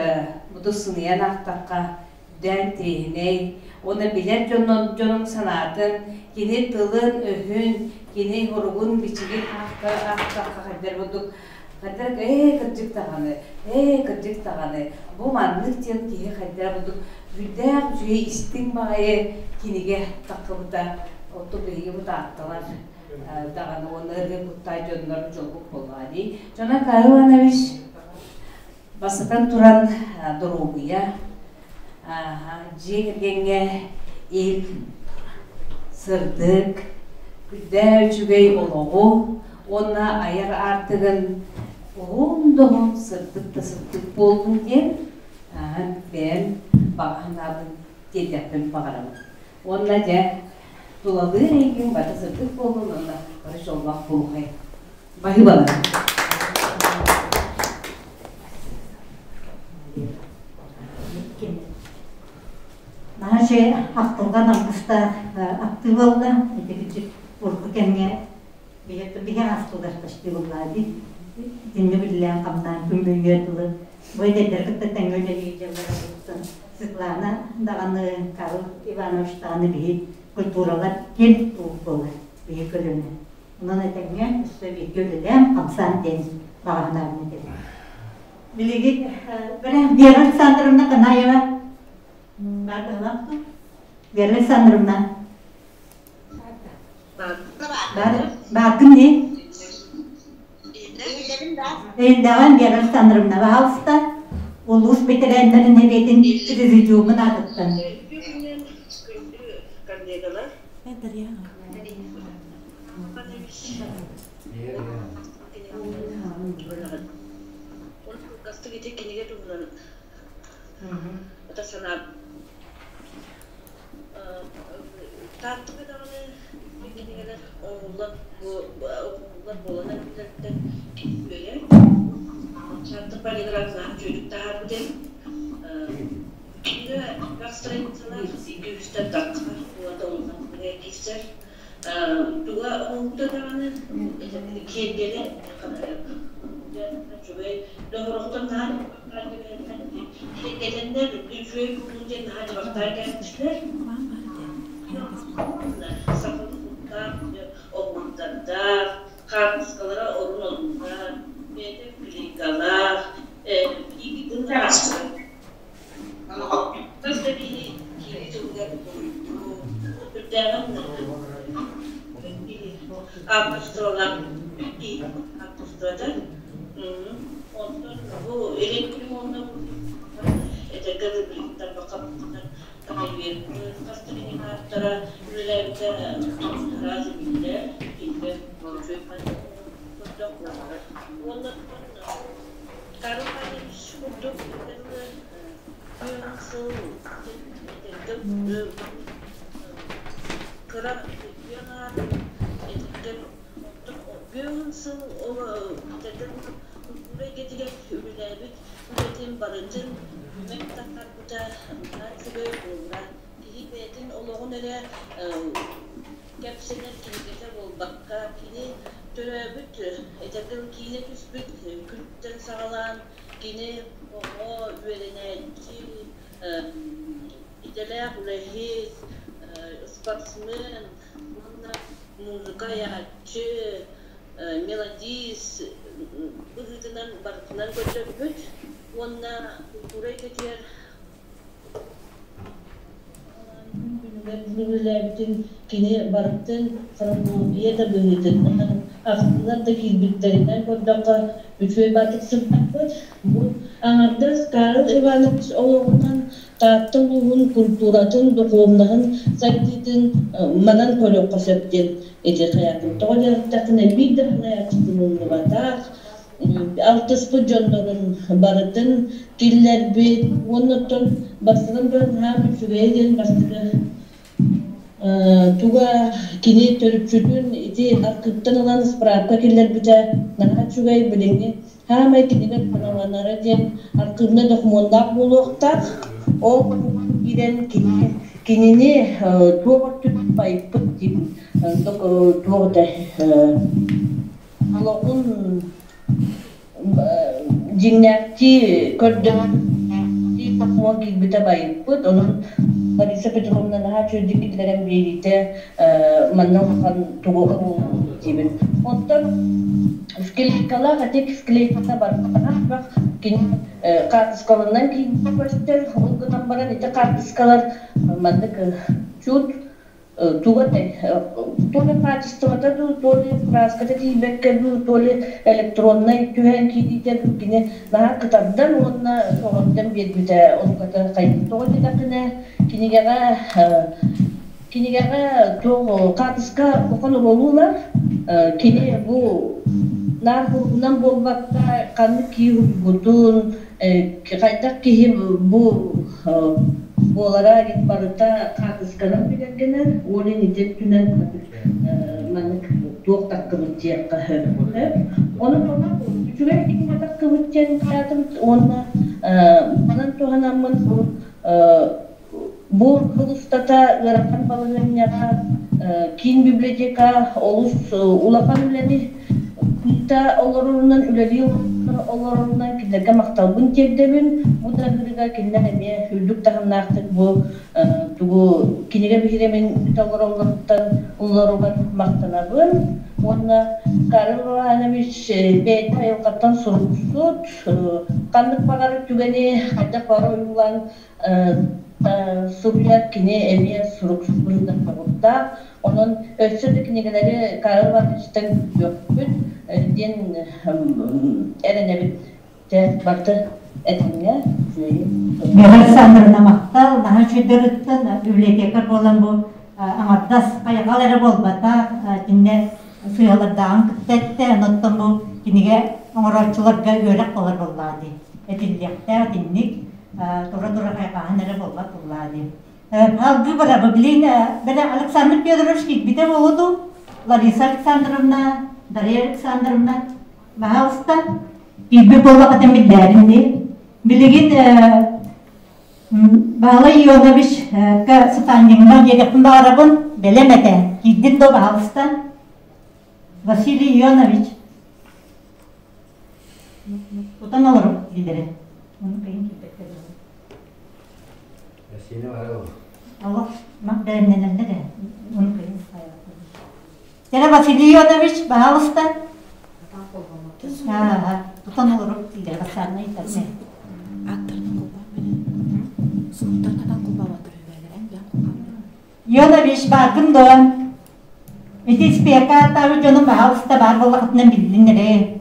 буту сыныйан аахтахха дээн тиэһинэй уонна билэр дьонун санаатын, кини тылын-өһүн, кини уругун-бичигин аахтахха хайдар курдук. Хайдах ээ кырдьык даҕаны, ээ кырдьык даҕаны, бу маннык диэн киһи хайдах курдук бүтээх үчүгэй истиҥ баҕайы кинигэ таххыбыта. Оттон биһиги бу таатталар даҕаны уонна ырыа куттаах дьоннор дьолбут буоллаҕа дии. Дьоно Карл Иванович бастатан туран доруобуйа, дьиэ кэргэҥҥэ ил, сырдык, үрдээх үчүгэй олоҕу уонна айар аартыгын уһун да уһун сырдык да сырдык буоллун диэн бэйэм баҕа санаабын тиэрдиэхпин баҕарабын. Уонна дьэ тулалыыр эйгиҥ бары сырдык буоллун уонна бары дьоллоох буолуохай. Баһыыбалар. Наһаа үчүгэй ахтылҕан аргыстаах ахтыы буолла. Ити кырдьык урукку кэмҥэ биһиги ахтылар почти буоллаа дии. Итинник үлэлээн-хамнаан күн бүгүҥҥэ дылы бу эдэрдэр кытта тэҥҥэ үлэлиир дьылларыттан Светлана даҕаны, Карл Иванович даҕаны биһи культуралар киэн буолар биһи көлүөнэ. Онон этэҥҥэ өссө бииргэ үлэлээн, хамсаан диэн баҕа санаабын этэбин. Билигин Вера Александровна Канаева Вера Александровна бааргын дии? Эйиндэҕин Вера Александровна, пожалуйста, улуус бэтэрээннэрин нэһилиэтин президиумун аатыттан. Кинигэ туһунан санаам Тааттаҕа даҕаны кинигэлэр оҥоһуллан оҥоһуллар буолан эрэллэриттэн үөрэр. Таатта полиграф үчүгэйдик таһаарбыт эбит. Кинигэ элбэх страницалаах, икки-үстэн тахсар, уонна улахан кинигэ киирсэр. Туга оҥоһуута даҕаны киэргэлэ үчүгэй доҕорохтон наһаа киэргэтэннэр үчүгэй буолуу диэн наһаа дьабахтаан кэлбиттэр. Сахалыы куттаах оҕуруктардаах, хаартыскалара орун оннугар, бэйэтэ клейкалаах, киирбитин Хас да киһи киирии тылыгар буруйдуу, үрдээҕин авторстволаах киһи авторствота. Онтон бу Илин уонна этэргэ дылы тарбахха такайбыт хас да кини ааттара үлэлээбитэ араас биллэр, кинилэр Уонна Карл Иванович курдук сыл кыра бүөн сыл культура эйгэтигэр үлэлээбит үлэтин барытын түмэн таххарбыта үчүгэй буолла. Киһи бэйэтин олоҕун эрэ кэпсэнэр кинигэтэ буолбакка, кини төрөөбүт этэргэ киинэ түспүт күнтэн саҕалаан кини оҕо, үөрэнээччи, идэлээх үлэһит, спортсмен уонна музыка айааччы, мелодист быһыытынан барытынан көрдөрбүт уонна культура эйгэтигэр Күн күнүгэр кини барытын хронология да быһыытынан, ахтыылар да киирбиттэринэн көрдөххө, үчүгэй баатык сыппаппыт. Бу аҥардас Карл Иванович олоҕунан Таатта улууһун культуратын, духовноһын сайдыытын манан көрүөххэ сөп диэн ити хайаатым. Тоҕо диэтэххинэ, биир да салайааччытын умнубатах, алтыспыт дьоннорун барытын киллэрбит уонна оттон бастатан туран наһаа үчүгэйэ диэн бастакы туга кини төрүччүтүн ити аркыттан ылан справка киллэрбитэ наһаа үчүгэй билиҥҥи хаамай кинигэ ханаланара диэн архыыбына докумуоннаах буолуохтаах ол киирэн кини кинини туох өттүн байыппыт диэн туох олоҕун дьиҥнээхтии көрдөөн докумуон киирбитэ байыппыт, онон Лариса Петровна наһаа үчүгэйдик киллэрэн биэриитэ манна улахан тугу диибин. Онтон склейкалаах этик склейката барбатах кини хаартыскаларынан киирбит көстөр. Ол гынан баран ити хаартыскалар маннык чуть туга то ли качествота дуу, то ли краската тиийбэккэ дуу, то ли электроннай түһэн киириитэ дуу, кини наһаа кытардан уонна соҕотон биэрбитэ онуката хайдах тоҕо диэтэххинэ кинигэҕэ кинигэҕэ туох хаартыска улахан оруолу кини бу наар курдунан буолбакка ханнык кии уһуйбутун хайдах киһи бу буолара барыта хаартысканан бигэргэнэр уонна ити өттүнэн маннык туох таххыбыт диэххэ сөп. Ону үчүгэй кинигэ таххыбыт диэн хаатым уонна манан туһанаммын бу сыл устата ыарахан балаһыанньаҕа киин библиотека олус улахан үлэни ыыта олорорунан, үлэлии олорорунан кинилэргэ махталбын тиэрдэбин. Бу да ыһыырыгар кинилэр эмиэ үрдүк таһымнаахтык бу тугу кинигэ биһирэмин бүтэ олороллоруттан улларугар махтанабын. Уонна Карл Иванович бэйэтэ айылҕаттан суруксут, ханнык баҕарар түгэни хайдах баҕарар ойуулаан суруйар кини эмиэ сурук быһыытынан тоҕурдаах. Онон өссө да кинигэлэри Карл Ивановичтан көрүөхпүт диэн эрэнэбит. Дьэ, барыта этэҥҥэ, үчүгэйи. Вера Александровна махтал, наһаа үчүгэйдэр библиотекарь буолан бу аҥардас хайҕал эрэ буолбатах, кинилэр сыыһалардааҕын кытта эттэ, оттон бу кинигэ оҥорооччуларга үөрэх буолар буоллаҕа дии. Этиллиэхтээх итинник тура-тура хайҕааһын эрэ буолбат буоллаҕа дии. Алгыы барабы билин бэлэ Александр Федорович киирбитэ буолуо дуу? Лариса Александровна, Дарья Александровна, пожалуйста, киирбит буоллаххытын биллээрин дии. Билигин Баһылай Ионович сытаанньыҥҥа диэтэхпин баҕарабын, бэлэм этэ. Киирдин дуо, пожалуйста? Василий Ионович. Утан олору билэрэ. Оны кыйын киирбэттэр. Аллах бэлэмнэнэллэр ээ. Оны кыйын Тере Василий Ионович, пожалуйста. Тутан олору билэрэ бассаанна ыйтарны. Ионович, бааргын дуо? Ити спека аттаабыт дьонум баһаалыста баар буоллахытынан биллин эрэ.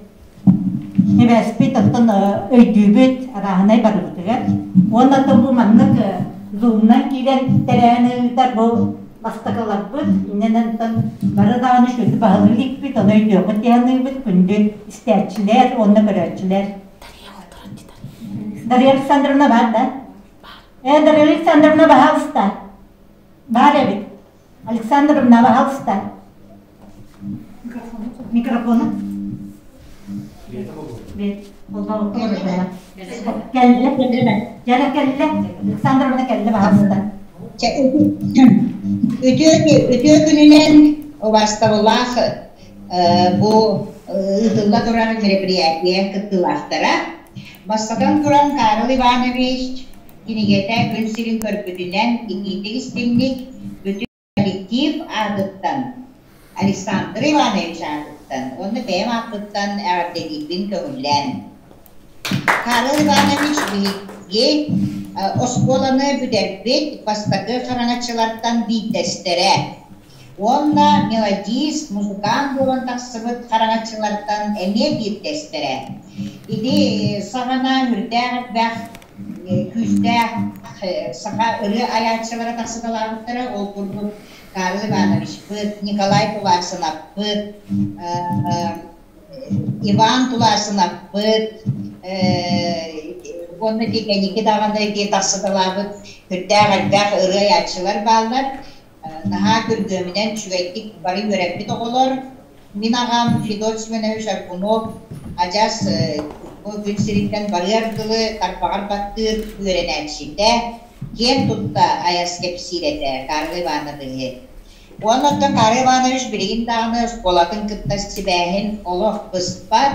Сибээспит оттон өйдүүбүт арааһынай барыбытыгар. Уонна оттон бу маннык зумнан киирэн тэрээһин ыытар бу бастакыларбыт. Иннинэн оттон бары даҕаны үчүгэйдик баһылыы иликпит, ону өйдүөххүт дии саныыбыт. Күндү истээччилэр уонна көрөөччүлэр. Дарья Александровна баар да? Дарья Александровна, баһаалыста. Баар эбит. Александровна, пожалуйста. Микрофону. Кэллэ. Дьара кэллэ. Александровна кэллэ, пожалуйста. Үтүө күнүнэн убастабылаах бу ыытылла турар мероприятие кыттыылаахтара. Бастатан туран Карл Иванович кинигэтэ күн сирин көрбүтүнэн итиитик истиҥник бүтүн коллектив аатыттан Александр Иванович аатыттан уонна бэйэм ааппыттан эҕэрдэлиирбин көҥүллээн. Карл Иванович биһиги оскуоланы бүтэрбит бастакы хараҥаччылартан биирдэстэрэ уонна мелодист, музыкант буолан тахсыбыт хараҥаччылартан эмиэ биирдэстэрэ. Ити саҕана үрдээх элбэх күүстээх саха ырыа айааччылара тахсыталаабыттара. Ол курдук Карл Ивановичпыт, Николай Тулаасынаппыт, Иван Тулаасынаппыт, уонна кэнники даҕаны тахсыталаабыт сүрдээх элбэх ырыа айааччылар бааллар. Наһаа күргүөмүнэн үчүгэйдик бары үөрэппит оҕолор. Мин аҕам Федот Семенович Аргунов адьас бу күн сириттэн барыар дылы тарбаҕар баттыыр үөрэнээччитэ, киэн тутта айас кэпсиир этэ Карл Ивановиһы. Уонна оттон Карл Иванович билигин даҕаны оскуолатын кытта сибээһин олох быспат,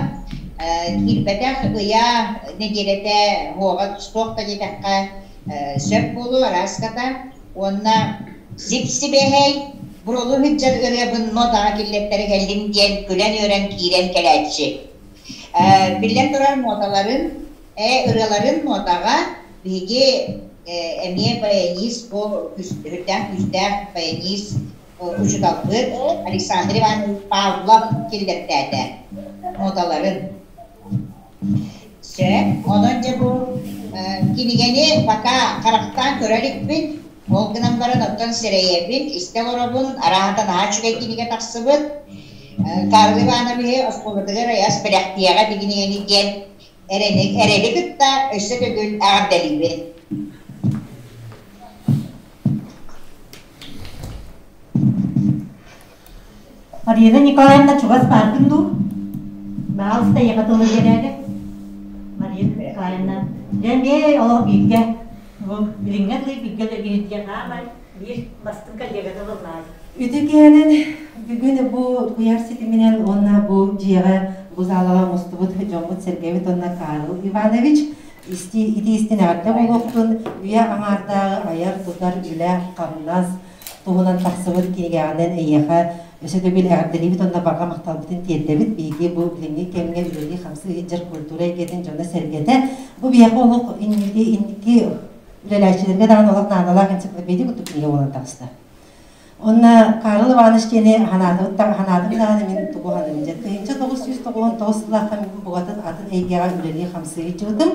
киирбэтэх ыйа, нэдиэлэтэ уоҕа суох да диэтэххэ сөп буолуо, арааската. Уонна сип-сибэһэй, бурулу сылдьар ырыабын нотаҕа киллэттэрэ кэллим диэн күлэн-үөрэн киирэн кэлээччи. Биллэн турар, ноталарын, ырыаларын нотаҕа биһиги эмиэ баянист, бу үрдээх күүстээх баянист учууталбыт Александр Иванович Павлов киллэртээтэ ноталарын. Сөп. Онон дьэ бу кинигэни пока харахтаан көрө иликпин. Ол гынан баран оттон сэрэйэбин, истэ олоробун. Арааһата наһаа үчүгэй кинигэ тахсыбыт. Карл Ивановиһы оскуолатыгар айас бэлэхтиэҕэ ити кинигэни диэн эрэли кытта өссө төгүл эҕэрдэлиибин. Марина Николаевна чугас бааргын дуу? Баалыста ийэҕэ тылы биэрээри. Марина Николаевна, дьэ эмиэ олох бииргэ, бу билиҥҥэ дылы бииргэ үлэлиир диэн аамай биир бастыҥ коллегата буоллаҕай. Үтүкээнин бүгүн бу куйаар ситиминэн уонна бу дьиэҕэ бу залаҕа мустубут дьоммут-сэргэбит уонна Карл Иванович ити истин эҕэрдэ буолуохтун үйэ аҥаардааҕы айар-тутар үлэ-хамнас туһунан тахсыбыт кинигэҕинэн эйиэхэ өссө төгүл эҕэрдэлиибит уонна барҕа махталбытын тиэрдэбит. Биһиги бу билиҥҥи кэмҥэ үлэлии-хамсыы сылдьар культура эйгэтин дьоно-сэргэтэ бу биһиэхэ олох инники инники үлэлээччилэргэ даҕаны олох наадалаах энциклопедия курдук кинигэ буолан таҕыста. Онно Карл Иванович диэни ханаатыбыт ханаатым даҕаны мин тугу ханыым дьэ 1999 сыллаахха мин бугатын атын эйгэҕэ үлэлии-хамсыы сылдьыбытым.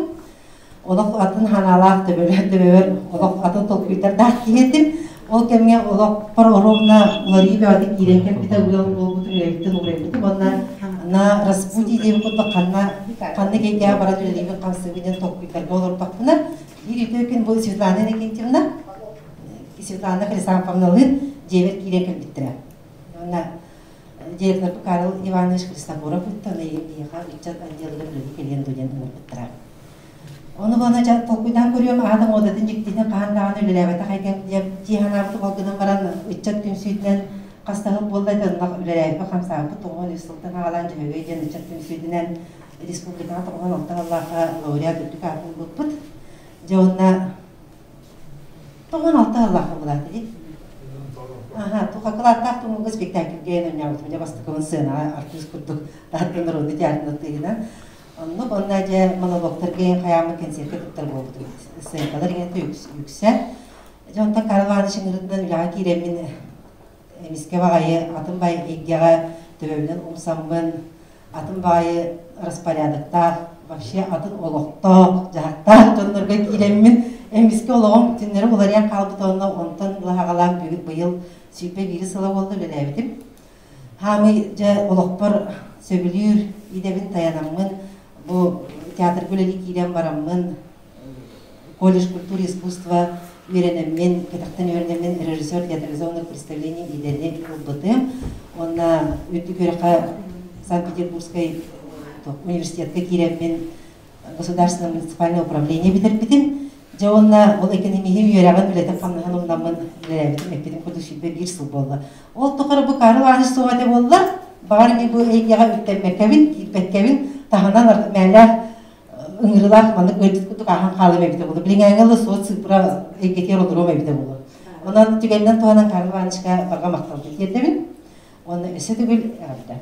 Олох атын ханаалаах төбөлөр олох атын толкуйдардаах киһи этим. Ол кэмҥэ олохпор оруобуна уларыйыы бөҕөтө киирэн кэлбитэ ыал буолбутум, үлэбиттэн уурайбытым уонна на распутье диэбит курдук ханна ханнык эйгэҕэ баран үлэлиибин-хамсыыбын диэн толкуйдарга олордохпуна биир үтүө күн бу Светлана Иннокентьевна Светлана Хрисанфовналыын дьиэбэр киирэн кэлбиттэрэ. Уонна директорбут Карл Иванович Христофоров ыттан эйиэхэ ыччат отделыгар үлэлии кэлиэн дуо диэн ыҥырбыттара. Ону буолан дьэ толкуйдаан көрүөм аата муодатын дьиктитин хаһан даҕаны үлэлээбэтэх эйгэм диэн дии санаабытым ол гынан баран ыччат түмсүүтүнэн хас да сыл буолла этэ онно үлэлээбиппит хамсаабыппыт 93 сылтан аҕалаан Дьөһөгөй диэн ыччат түмсүүтүнэн республикаҕа 96 сыллаахха лауреат үрдүк аатын ылбыппыт. Дьэ уонна 96 сыллаахха булааты дии. Аха, Тухакылааттаах тумулга спектакльгэ оонньообутум. Дьэ бастакыбын сценаҕа артыыс курдук таһыттан народный театрын тыынан. Оннук онно дьэ монологтарга хайааммыт концертка кыттар буолбутум. Сценкалар иҥэтэ үксэ. Дьэ онтон Карл Иванович ыҥырытынан үлэҕэ киирэммин эмискэ баҕайы атын бай эйгэҕэ төбөбүнэн умсаммын, атын баҕайы распорядоктаах, вообще атын олохтоох, дьаһахтаах дьоннорго киирэммин эмискэ олоҕум түннэри уларыйан хаалбыт онно онтон лаһаҕалаан быйыл 21 сыла буолла үлэлээбитим. Хаамый дьэ олохпор сөбүлүүр идэбин тайанаммын бу театрга үлэлии киирэн бараммын колледж культуры и искусства үөрэнэммин, кэтэхтэн үөрэнэммин режиссер театрализованных представлений идэни ылбытым. Уонна үрдүк үөрэххэ Санкт-Петербургскай университетка киирэммин государственное муниципальное управление бүтэрбитим. Дьэ уонна ол экономиһи үөрэҕин үлэтин-хамнаһын умнаммын үлэлээбитим, эппитим курдук 21 сыл буолла. Ол тухары бу Карл Иванович суох этэ буоллар, баҕар эмиэ бу эйгэҕэ үктэммэккэбин, киирбэккэбин, таһынан мээлээх ыҥырыылаах маннык ыалдьыт курдук ааһан хаалыам эбитэ буолуо. Билиҥҥээҥҥэ ыла суот сыыппара эйгэтигэр олоруом эбитэ буолуо. Онон түгэнинэн туһанан Карл Ивановичка барҕа махталбын тиэрдэбин. Уонна өссө төгүл эҕэрдэ.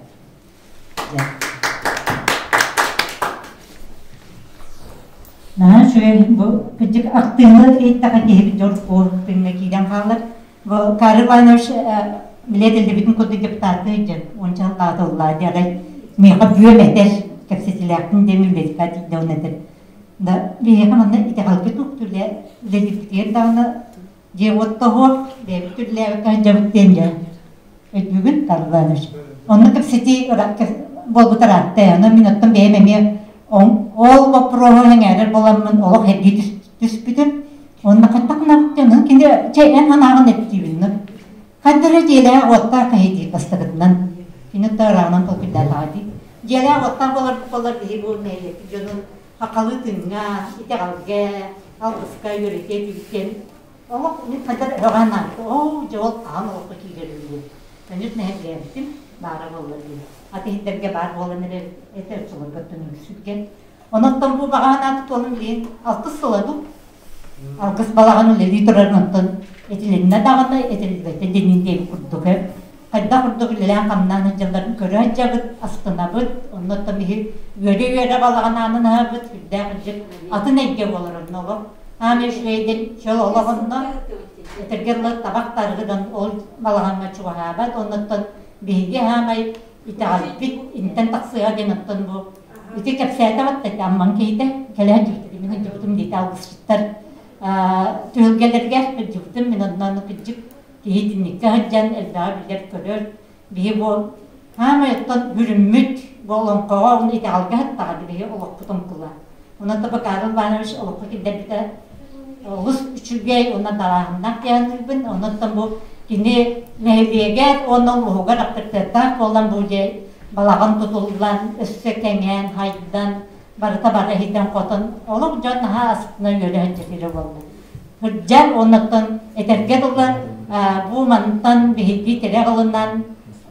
Наһаа үчүгэй бу кырдьык ахтыыны иһиттэххэ киһи дьор тыҥҥа киирэн хаалар. Бу Карл Иванович билет элдибитин курдук депутаттыы дьэн уонча сыллаатыллаа диэҕэй миэхэ бүөм этэр кэпсэтилээхпин диэн үлэлика диэн этэр. Да биһиэхэ манна итэҕэлгэ туох үлэ үлэлиирбитигэр даҕаны дьиэ-уот тоһуох бэйэбит үлэлээбиккэ сылдьабыт диэн дьэ өйдүүгүн Карл Иванович. Онно кэпсэтии буолбут ыраатта. Онон мин оттон бэйэм эмиэ ол боппуруоһу сэҥээрэр буоламмын олох эргии түспүтүм. Уонна хантах гынабыт кини чэ эн санааҕын эттиибин хайда эрэ дьиэлээх уоттаах киһи диир бастакытынан кини ырааҕынан толкуйдаатаҕа дии дьиэлээх уоттаах буолар буоллар биһи бу нэһилиэкпит дьонун хахалыы тыҥҥа итэҕэлгэ алгыска үөрэтиэ этибит диэн олох мин хайда эрэ өҕө санаабыт оо дьэ ол хаһан олоххо киирэр үһү диэн нэһилиэбитим баара буолла диэн атыһыттарга баар буолан эрэр этэ оччолорго түмүксүргэн онон бу баҕа санааты туолан билигин алтыс сыла дуу. Алгыс балаҕан үлэлии турарын онтон этилиннэ даҕаны, этиллибэтэ дэнин диэбит курдук хайдах курдук үлэлээн-хамнаан сылдьалларын көрө сылдьабыт, астынабыт, оннуттан биһи үөрэ-үөрэ балаҕан аанын аһабыт, сүрдээх үрдүк атын эйгэ буолар онно олох. Аан үчүгэйдин чөл олох онно этэргэ дылы табах тарыгыдан ол балаҕаҥҥа чугаһаабат, оннуттан биһиги хаамай итэҕэлбит интэн тахсыаҕа диэн оттон бу ити кэпсээтэ баттата амман киһитэ кэлэ сылдьыбыт мин сылдьыбытым диэтэ алгысчыттар түһүлгэлэригэр сылдьыбытым мин онно кырдьык киһи итинниккэ сылдьан элбэҕи билэр-көрөр биһи бу хаамай оттон бүрүммүт бу олоҥхоҕо уонна итэҕэлгэ сыттаҕа биһи олохпут оҥкула онон Карл Иванович олоххо киллэрбитэ олус үчүгэй уонна далааһыннаах диэханныырбын оннуттан бу кини нэһилиэгэр уонна улууһугар авторитеттаах буолан бу дьэ балаҕан тутуллан өссө кэҥээн хайдан барыта бары иһитэн-хотон олох дьон наһаа астына үөрэ сылдьар буолла сылдьар уоннаттан этэргэ дылы бу мантан биһиги тирэх ылынан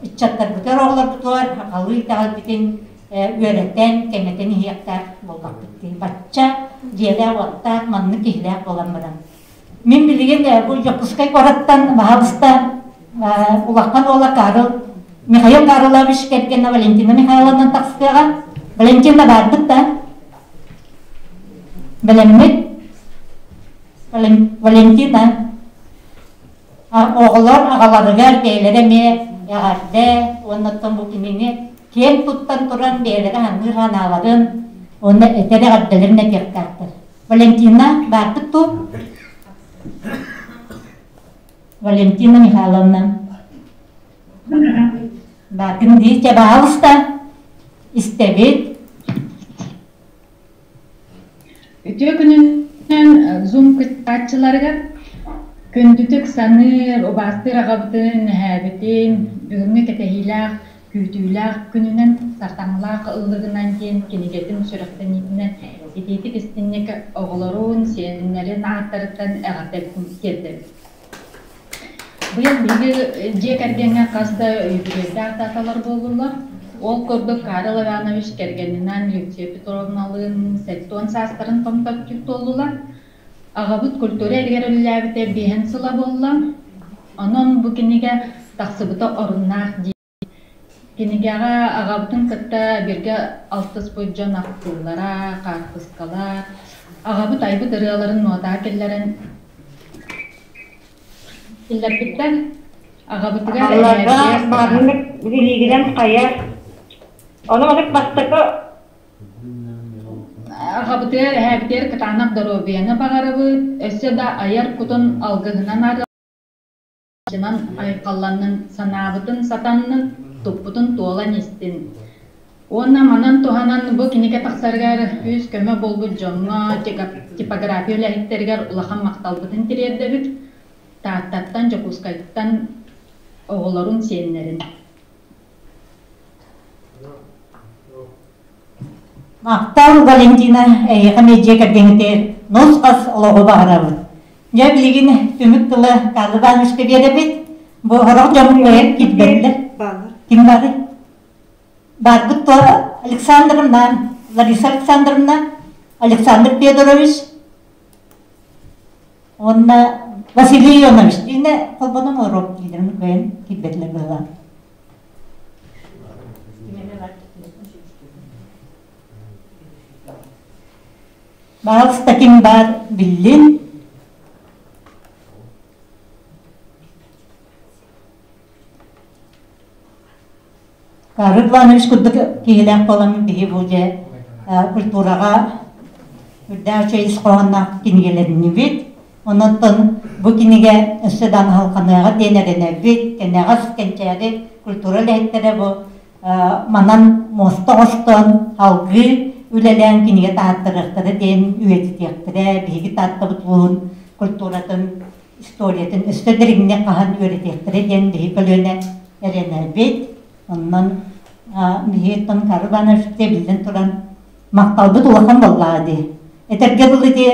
ыччаттарбытыгар оҕолорбутугар сахалыы итэҕэлбитин үөрэтэн, кэҥэтэн иһиэхтээх буоллахпыт дии. Бачча дьиэлээх-уоттаах, маннык киһилээх буолан баран. Мин билигин бу Дьокуускай куораттан баһаалыста улахан уола Карл Михаил Карлович кэргэнэ Валентина Михайловна тахсыаҕа. Валентина баарбыт да? Бэлэммит? Валентина оҕолор аҕаларыгар бэйэлэрэ эмиэ эҕэрдэ уонна оттон бу кинини киэн туттан туран бэйэлэрэ саныыр санааларын уонна этэр эҕэрдэлэрин этиэхтээхтэр. Валентина баарбыт дуу? Валентина Михайловна. Бааргын дии, чэ, баһаалыста, истэбит. Үтүө күнүнэн Zoom кыттааччыларыгар күндүтүк саныыр, убаастыыр аҕабытын, эһээбитин бүгүҥҥү кэтэһиилээх, күүтүүлээх күнүнэн Сартаҥалаах ыллыгынан диэн кинигэтин сүрэхтэниитинэн итиитик истинник оҕолорун, сиэннэрин ааттарыттан эҕэрдэбитин тиэрдэбит. Быйыл биһиги дьиэ кэргэҥҥэ хас да юбилейдаах даталар буоллулар. Ол курдук Карл Иванович кэргэнинээн Люция Петровналыын 70 саастарын томточчу туоллулар. Аҕабыт культура эригэр үлэлээбитэ биэһэн сыла буолла. Онон бу кинигэ тахсыбыта оруннаах дии. Кинигэҕэ аҕабытын кытта бииргэ алтыспыт дьон ахтыылара, хаартыскалар, аҕабыт айбыт ырыаларын нуотаа киллэрэн киллэрбиттэр. Аҕабытыгар Алларга баарыннык билиигинэн хайа. Ону маннык бастакы Аҕабытыгар, эһээбитигэр кытаанах доруобуйаны баҕарабыт, өссө да айар кутун алгыһынан арыалдьынан айхалланнын, санаабытын сатаннын, туппутун туолан истин. Уонна манан туһанан бу кинигэ тахсарыгар күүс-көмө буолбут дьоҥҥо, типография үлэһиттэригэр улахан махталбытын тириэрдэбит. Тааттаттан, Дьокуускайтан оҕолорун, сиэннэрин. Махтал, Валентина, эйиэхэ эмиэ дьиэ кэргэҥҥитигэр нус-хас олоҕу баҕарабыт. Дьэ, билигин түмүк тылы Карл Ивановичка биэрэбит. Бу сорох дьоммут кыайан киирбэтилэр. Ким бары? Барбыт то Александровна, Лариса Александровна, Александр Федорович уонна Василий Ионович. Дьиҥэ холбонон олоруох дииллэрин кыайан киирбэтилэр быһыылаах. Баҕалыста ким баар биллин. Карл Иванович курдук киһилээх буолан биһи бу дьэ культураҕа үрдээх үчүгэй ис хоһоонноох кинигэлэриннибит. Онон бу кинигэ өссө да аһылҕаныаҕа диэн эрэнэбит. Кэнэҕэс кэнчээри культура үлэһиттэрэ бу манан муоста оҥостон салгыы үлэлээн кинигэ таһааттарыахтара диэн үйэтитиэхтэрэ. Биһиги Тааттабыт улууһун культуратын историятын өссө дириҥник хаһан үөрэтиэхтэрэ диэн биһи көлүөнэ эрэнэбит. Онон биһи Карл Иванович биллэн туран махталбыт улахан буоллаҕа дии. Этэргэ дылы ити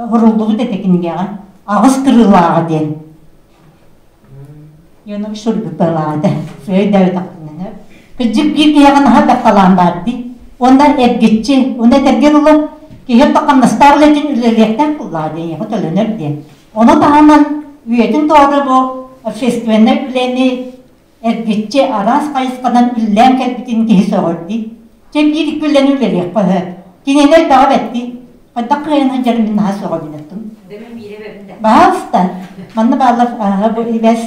суруллубут этэ кинигэҕэ аҕыс кырыылааҕа диэн. Ионович суруйбут быһыылааҕа этэ. Киһи таққамнастаах үлэтин үлэлиэхтээх буоллаҕа диэн, эйиэхэ төлөнөр диэн. Ону таһынан үйэтин тухары бу общественнай үлэни эргиччи араас хайысханан үллээн кэлбитин киһи сөҕөр дии. Чэ биир икки үлэни үлэлиэххэ сөп. Кинини элбэҕи бэттии. Хайдах кыайан сылдьарын мин наһаа сөҕөбүн оттон. Баһаалыста. Манна бааллар ааһа бу ибэс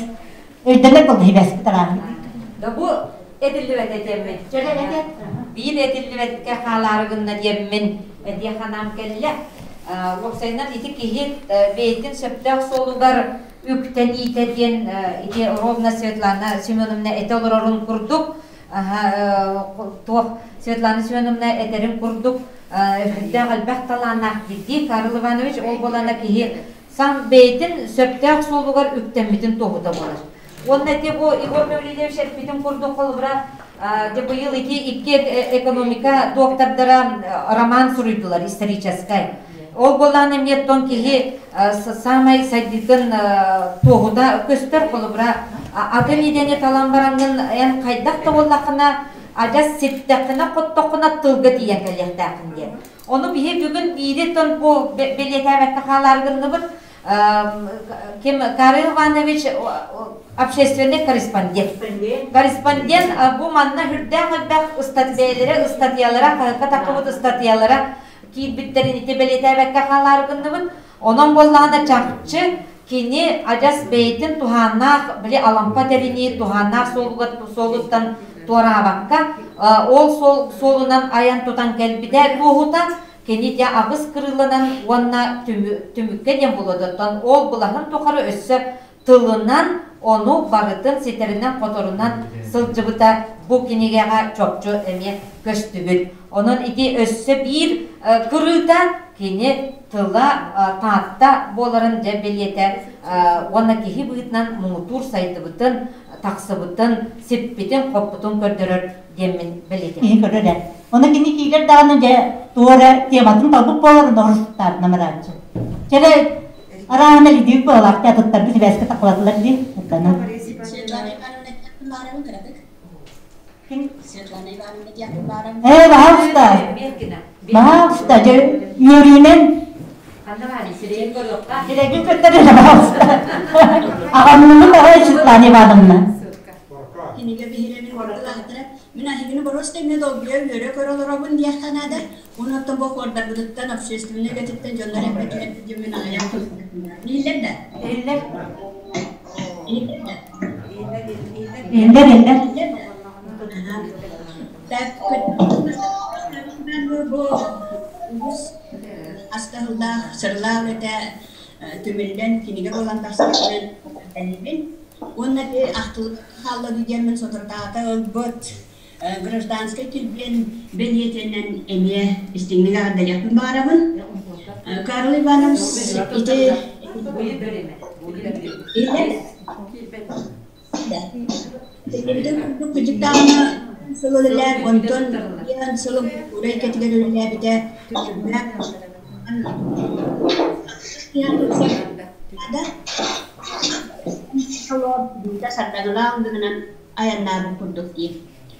өйдөнөр буолла ибэспит арааһын. Да бу этиллибэт этиэммин. Биир этиллибэккэ хаалаары гынна диэммин этиэх санаам кэллэ. Уопсайынан ити киһи бэйэтин сөптөөх суолугар үктэниитэ диэн ити ровно Светлана Семеновна этэ олорорун курдук туох Светлана Семеновна этэрин курдук үрдээх элбэх талааннаах дии Карл Иванович ол буолана киһи сам бэйэтин сөптөөх суолугар үктэммитин туоһута буолар. Уонна ити бу Егор Гаврильевич эппитин курдук холобура дьэ быйыл ити икки экономика доктордара роман суруйдулар историческай. Ол буоллаҕына эмиэ оттон киһи саамай сайдыытын туоһута көстөр холобура атын идэни талан бараҥҥын эн хайдах да буоллаххына адьас ситтэххинэ-хоттоххуна тылга тиийэн кэлиэхтээххин диэн. Ону биһи бүгүн биири тон бу бэлиэтээбэккэ хаалаары гынныбыт. Ким Карл Иванович общественный корреспондент. Корреспондент бу манна үрдээх элбэх ыстатыйалара, ыстатыйалара, хаһыакка таххыбыт ыстатыйалара киирбиттэрин ити бэлиэтээбэккэ хаалаары гынныбыт. Онон буоллаҕына чахчы кини адьас бэйэтин туһааннаах били алампа тэринии туһааннаах суолугар суолуттан туораабакка ол суол суолунан айан тутан кэлбитэ туоһута кини дьэ аҕыс кырыыланан уонна түмүккэ диэн буолуо ол былаһын тухары өссө тылынан ону барытын ситэринэн-хоторунан сылдьыбыта бу кинигэҕэ чопчу эмиэ көстүбүт. Онон ити өссө биир кырыыта кини тыла Таатта буоларын дьэ бэлиэтэ уонна киһи быһыытынан муҥутуур сайдыбытын, тахсыбытын, сиппитин-хоппутун көрдөрөр диэммин бэлиэтиэм. Киһи көрөр ээ. Ону кини киирэр даҕаны дьэ туох эрэ тематын талбыт буоларын орустаатына марааччы. Чэрэ Арааһына лидиик буолаах атыттарбыт сибээскэ таххалатылар дии ыттанан. Светлана Ивановна диэхпин кыратык. Светлана Ивановна диэхпин баарабын. Ээ, баһаалыста. Баһаалыста, дьэ үөрүүнэн. Ханна баары сирэйин көрүөххэ. Сирэйгин көттөрөр, баһаалыста. Аҕаммын аҕай Светлана Ивановна. Кинигэ биһирэмин кылаатара. Мин аһигини боруоста эмиэ долгуйа үөрэ көрө олоробун диэххэ наада. Онон бу хуордарбытыттан общественнай үлэтиттэн дьоннор эппэтилэр диэн мин аҕыйах Иһиллэр да? Иһиллэр. Иһиллэр да? Иһиллэр, иһиллэр. Так, бу үгүс астаһыллаах, сырлаах үлэтэ түмүллэн кинигэ буолан тахсыбытынан бэлибин. Уонна ахтылык хаалла диэммин соторутааҕыта ылбыт Гражданскай килбиэн бэлиэтинэн эмиэ истиҥник эҕэрдэлиэхпин баҕарабын. Карл Иванович ити Итиннибитин курдук кыдьыктааҕына сыл үлэлээн, онтон диэн сылым культура эйгэтигэр үлэлээбитэ. Сардаҥалаах гынан айаннаабыт курдук дии.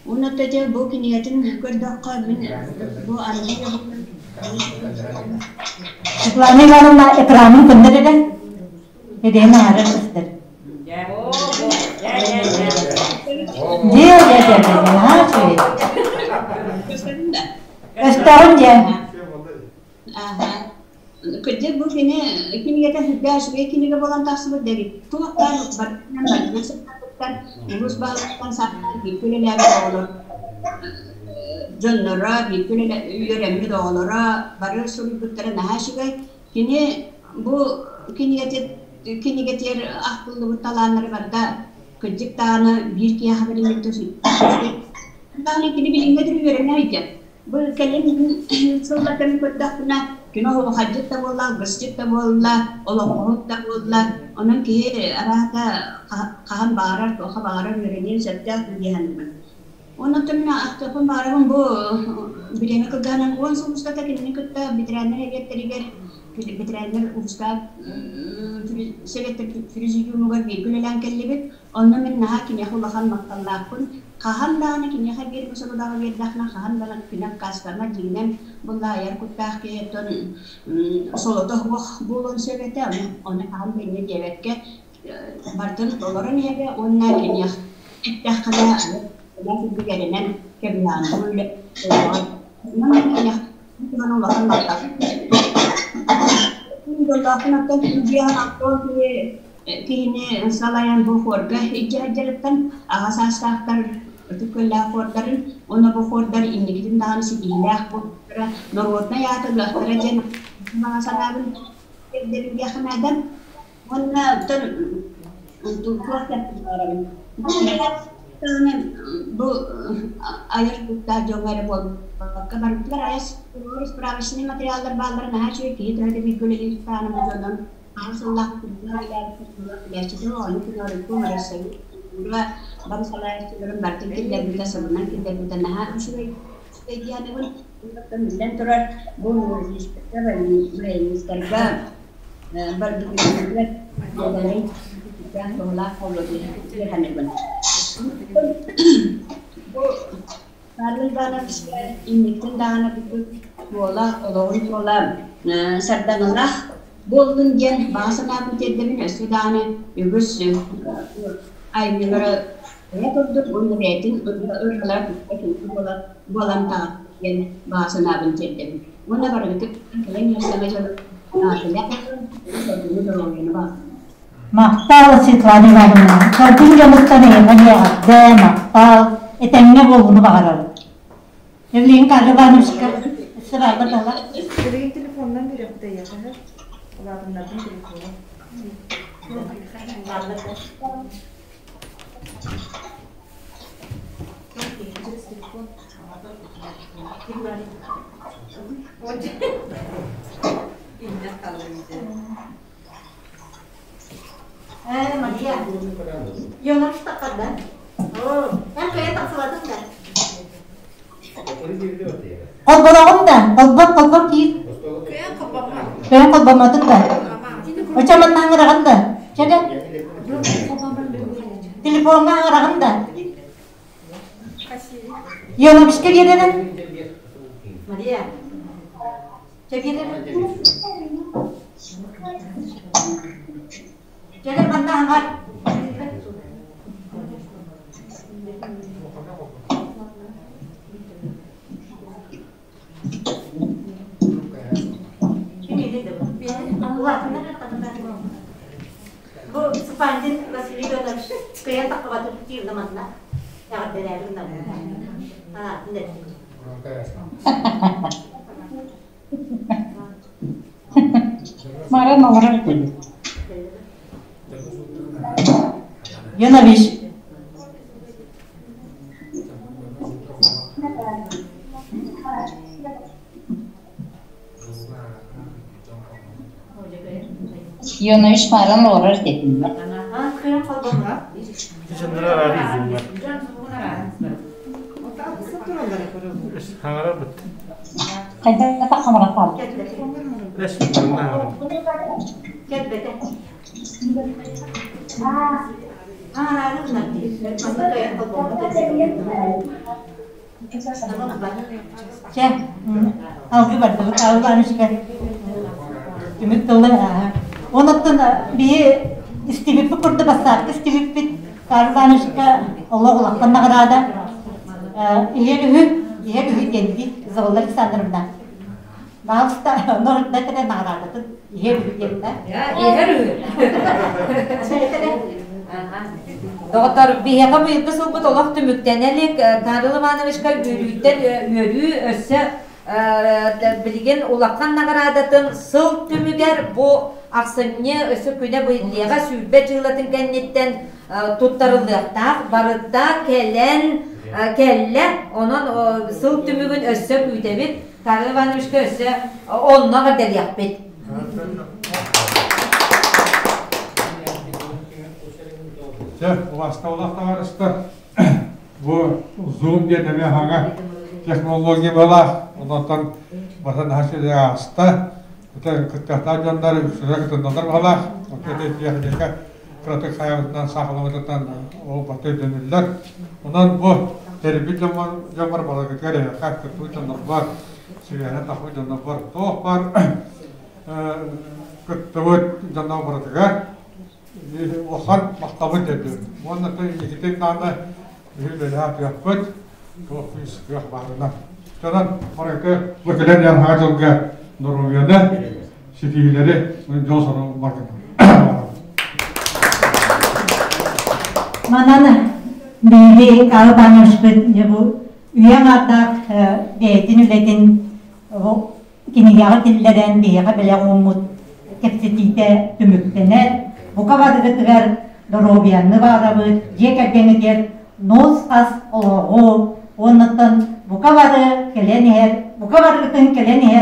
Уонна дьэ бу кинигэтин көрдөххө мин бу аныгы Светлана Ивановна экранын көннөр эрэ. Эдиэн аарар сыстар. Дьэ, дьэ, дьэ, дьэ, наһаа үчүгэй. Өстөөҕүн дьэ. Ааһа. Кырдьык бу кини кинигэтэ сүрдээх үчүгэй кинигэ буолан тахсыбыт дэгит туохтан барытынан барытынан сыттарбыттар улуус баһылыктан саҕалаан бииргэ үлэлээбит оҕолор дьонноро бииргэ үөрэммит оҕолоро бары суруйбуттара наһаа үчүгэй. Кини бу кинигэтин кинигэтигэр ахтыллыбыт талааннары барыта кырдьык даҕаны биир киһиэхэ бэриммит даҕаны кини билиҥҥэ диэри үөрэнэ сылдьар. Бу кэлин сыллартан көрдөхпүнэ, кини оһуохайдьыт да буолла, алгысчыт да буолла, олоҥхоһут да буолла. Онон киһи араата хаһан баҕарар, туохха баҕарар үөрэниэн сөптөөх дии саныыбын. Онон мин ахтыахпын баҕарабын бу бириэмэ кылгаһынан 10 сыл устата кинини кытта ветераннар эбиэттэригэр ветераннар улуустаах советтар президиумугар бииргэ үлэлээн кэллибит. Онно мин наһаа киниэхэ улахан махталлаахпын. Хаһан даҕаны киниэхэ биир бу сорудаҕы биэрдэххинэ, хаһан даҕаны кини аккаастаммат, дьиҥинэн буолла айар куттаах киһи оттон солото суох буолуон сөп этэ, ону хаһан да инньэ диэбэккэ бардын толорон иһэрэ уонна киниэхэ эттэххинэ курдук эрэнэн кэбиһэҕин бу үлэ киниэхэ улахан махтал. Дьоллоохпун оттон кини киһини салайан бу хуорга илдьэ сылдьарыттан аҕа саастаахтар ытык көллөөх хуордарын уонна бу хуордар инникитин даҕаны ситиһиилээх буолуохтара, норуодунай ааты ылыахтара диэн баҕа санаабын тиэрдэбин диэххэ наада. Уонна оттон туох диэхпин баҕарабын. Бу айар куттаах дьоҥҥо эрэ буолбакка барбытыгар айас справочный материаллар бааллара наһаа үчүгэй киһи төһө да бииргэ үлэлиир тутаана бу дьонун Аҕыс сыллаах үлээччитэ оонньуу күнү Россия бары салайааччыларын барытын киллэрбитэ, сылынан киллэрбитэ наһаа үчүгэй диэнибин. Биллэн турар, бу баянистарга барбытыгар туһалаах буолуо диэханыбын. Бу Павел Иванович инниктин даҕаны курдук суола, олоҕун суола сардаҥалаах буоллун диэн баҕа санаабын тиэрдэбин. Өссө даҕаны үгүс айымньылары эйэ курдук уонна бэйэтин ырыалара туспа киһи буолан таҕыста диэн баҕа санаабын тиэрдэбин. Уонна барыгытык кэлэн иһэр саҥа дьыл доруобуйаны баҕарабын. Махтал, Светлана Ивановна. Көрдүн дьонуттан эйиэхэ диэҕэрдэ, махтал. Этэҥҥэ буолууну баҕарабыт. Евлеин Карл Ивановичка сыбаайба тала. Билигин телефонунан биэриэхпит эйиэхэ. Улаатыннардым телефону. Через телефон. Э, Мария, Йонаш таққарда. Эн кайа тахсыбатын да. Холболоҕун да, холбон холбон киир. Кыайан холбоммотун да. Оча манна аҥыраҕын да. Чэгэ. Телефоҥҥа аҥыраҕын да. Йоновичка биэрэрин. Мария. Чэ биэрэрин. Кэлэр манна аҥар. Бу Спандин Василий Иванович кыайан таххыбатын киирдэ манна. Эҕэрдэлээбин Маран олорор кини. Янович. Йонович Маран олорор дедим. Хайда хамара Чэ, алгы бардыбыт, албанышка түмүк тылы. Онуттан биһи истибиппит курдук бассаапка истибиппит Карл Ивановичка олох улахан награда. Иһэр үһү, иһэр үһү диэн Изабелла Александровна. Баалыста, норда этэрэ наградатын иһэр үһү диэн да. Иһэр үһү. Доҕоттор, биһиэхэ быйылгы сылбыт олох түмүктэнэ илик. Карл Ивановичка үөрүүттэн үөрүү өссө билигин улахан наҕараадатын сыл түмүгэр бу ахсынньы өссө күнэ быйыллыаҕа 20 дьыалатын кэнниттэн туттарыллыахтаах. Барыта кэлэн кэллэ. Онон сыл түмүгүн өссө күүтэбит. Карл Ивановичка өссө онно эҕэрдэлиэхпит. Чэ, убастабыллаах табаарыстар, бу Zoom диэн эмиэ саҥа технология буолаах, онтон бата наһаа үчүгэй ааста. Это кыттыахтаах дьоннор үксүлэрэ кытынналар баҕалаах. Оттон техника кыратык хайабытынан саахаламмытыттан ол барыта өйдөнүллэр. Онон бу тэрийбит дьоммор баларгытыгар эһиэхэ кыттыбыт дьоннорбор, сибээһинэн тахпыт дьоннорбор туох баар кыттыбыт дьоннор барытыгар улахан махталбын тиэрдэбин. Уонна инникитин даҕаны биһи үлэлэһэ атыахпыт, туох күүс кыах баарынан. Онон барыгыты бу кэлэн иһэр саҥа дьылга доруобуйаны, ситиһиилэри, дьол-сору баргытын. Манан биһиги Карл Ивановичпыт бу үйэ аҥаардаах бэйэтин үлэтин кинигэҕэ киллэрэн биһиэхэ бэлэх ууммут кэпсэтиитэ түмүктэнэр. Бука барыгытыгар доруобуйаны баҕарабыт, дьиэ кэргэҥҥитигэр нус-хас олоҕу уоннаттан бука бары кэлэн иһэр, бука барыгытын кэлэн иһэр.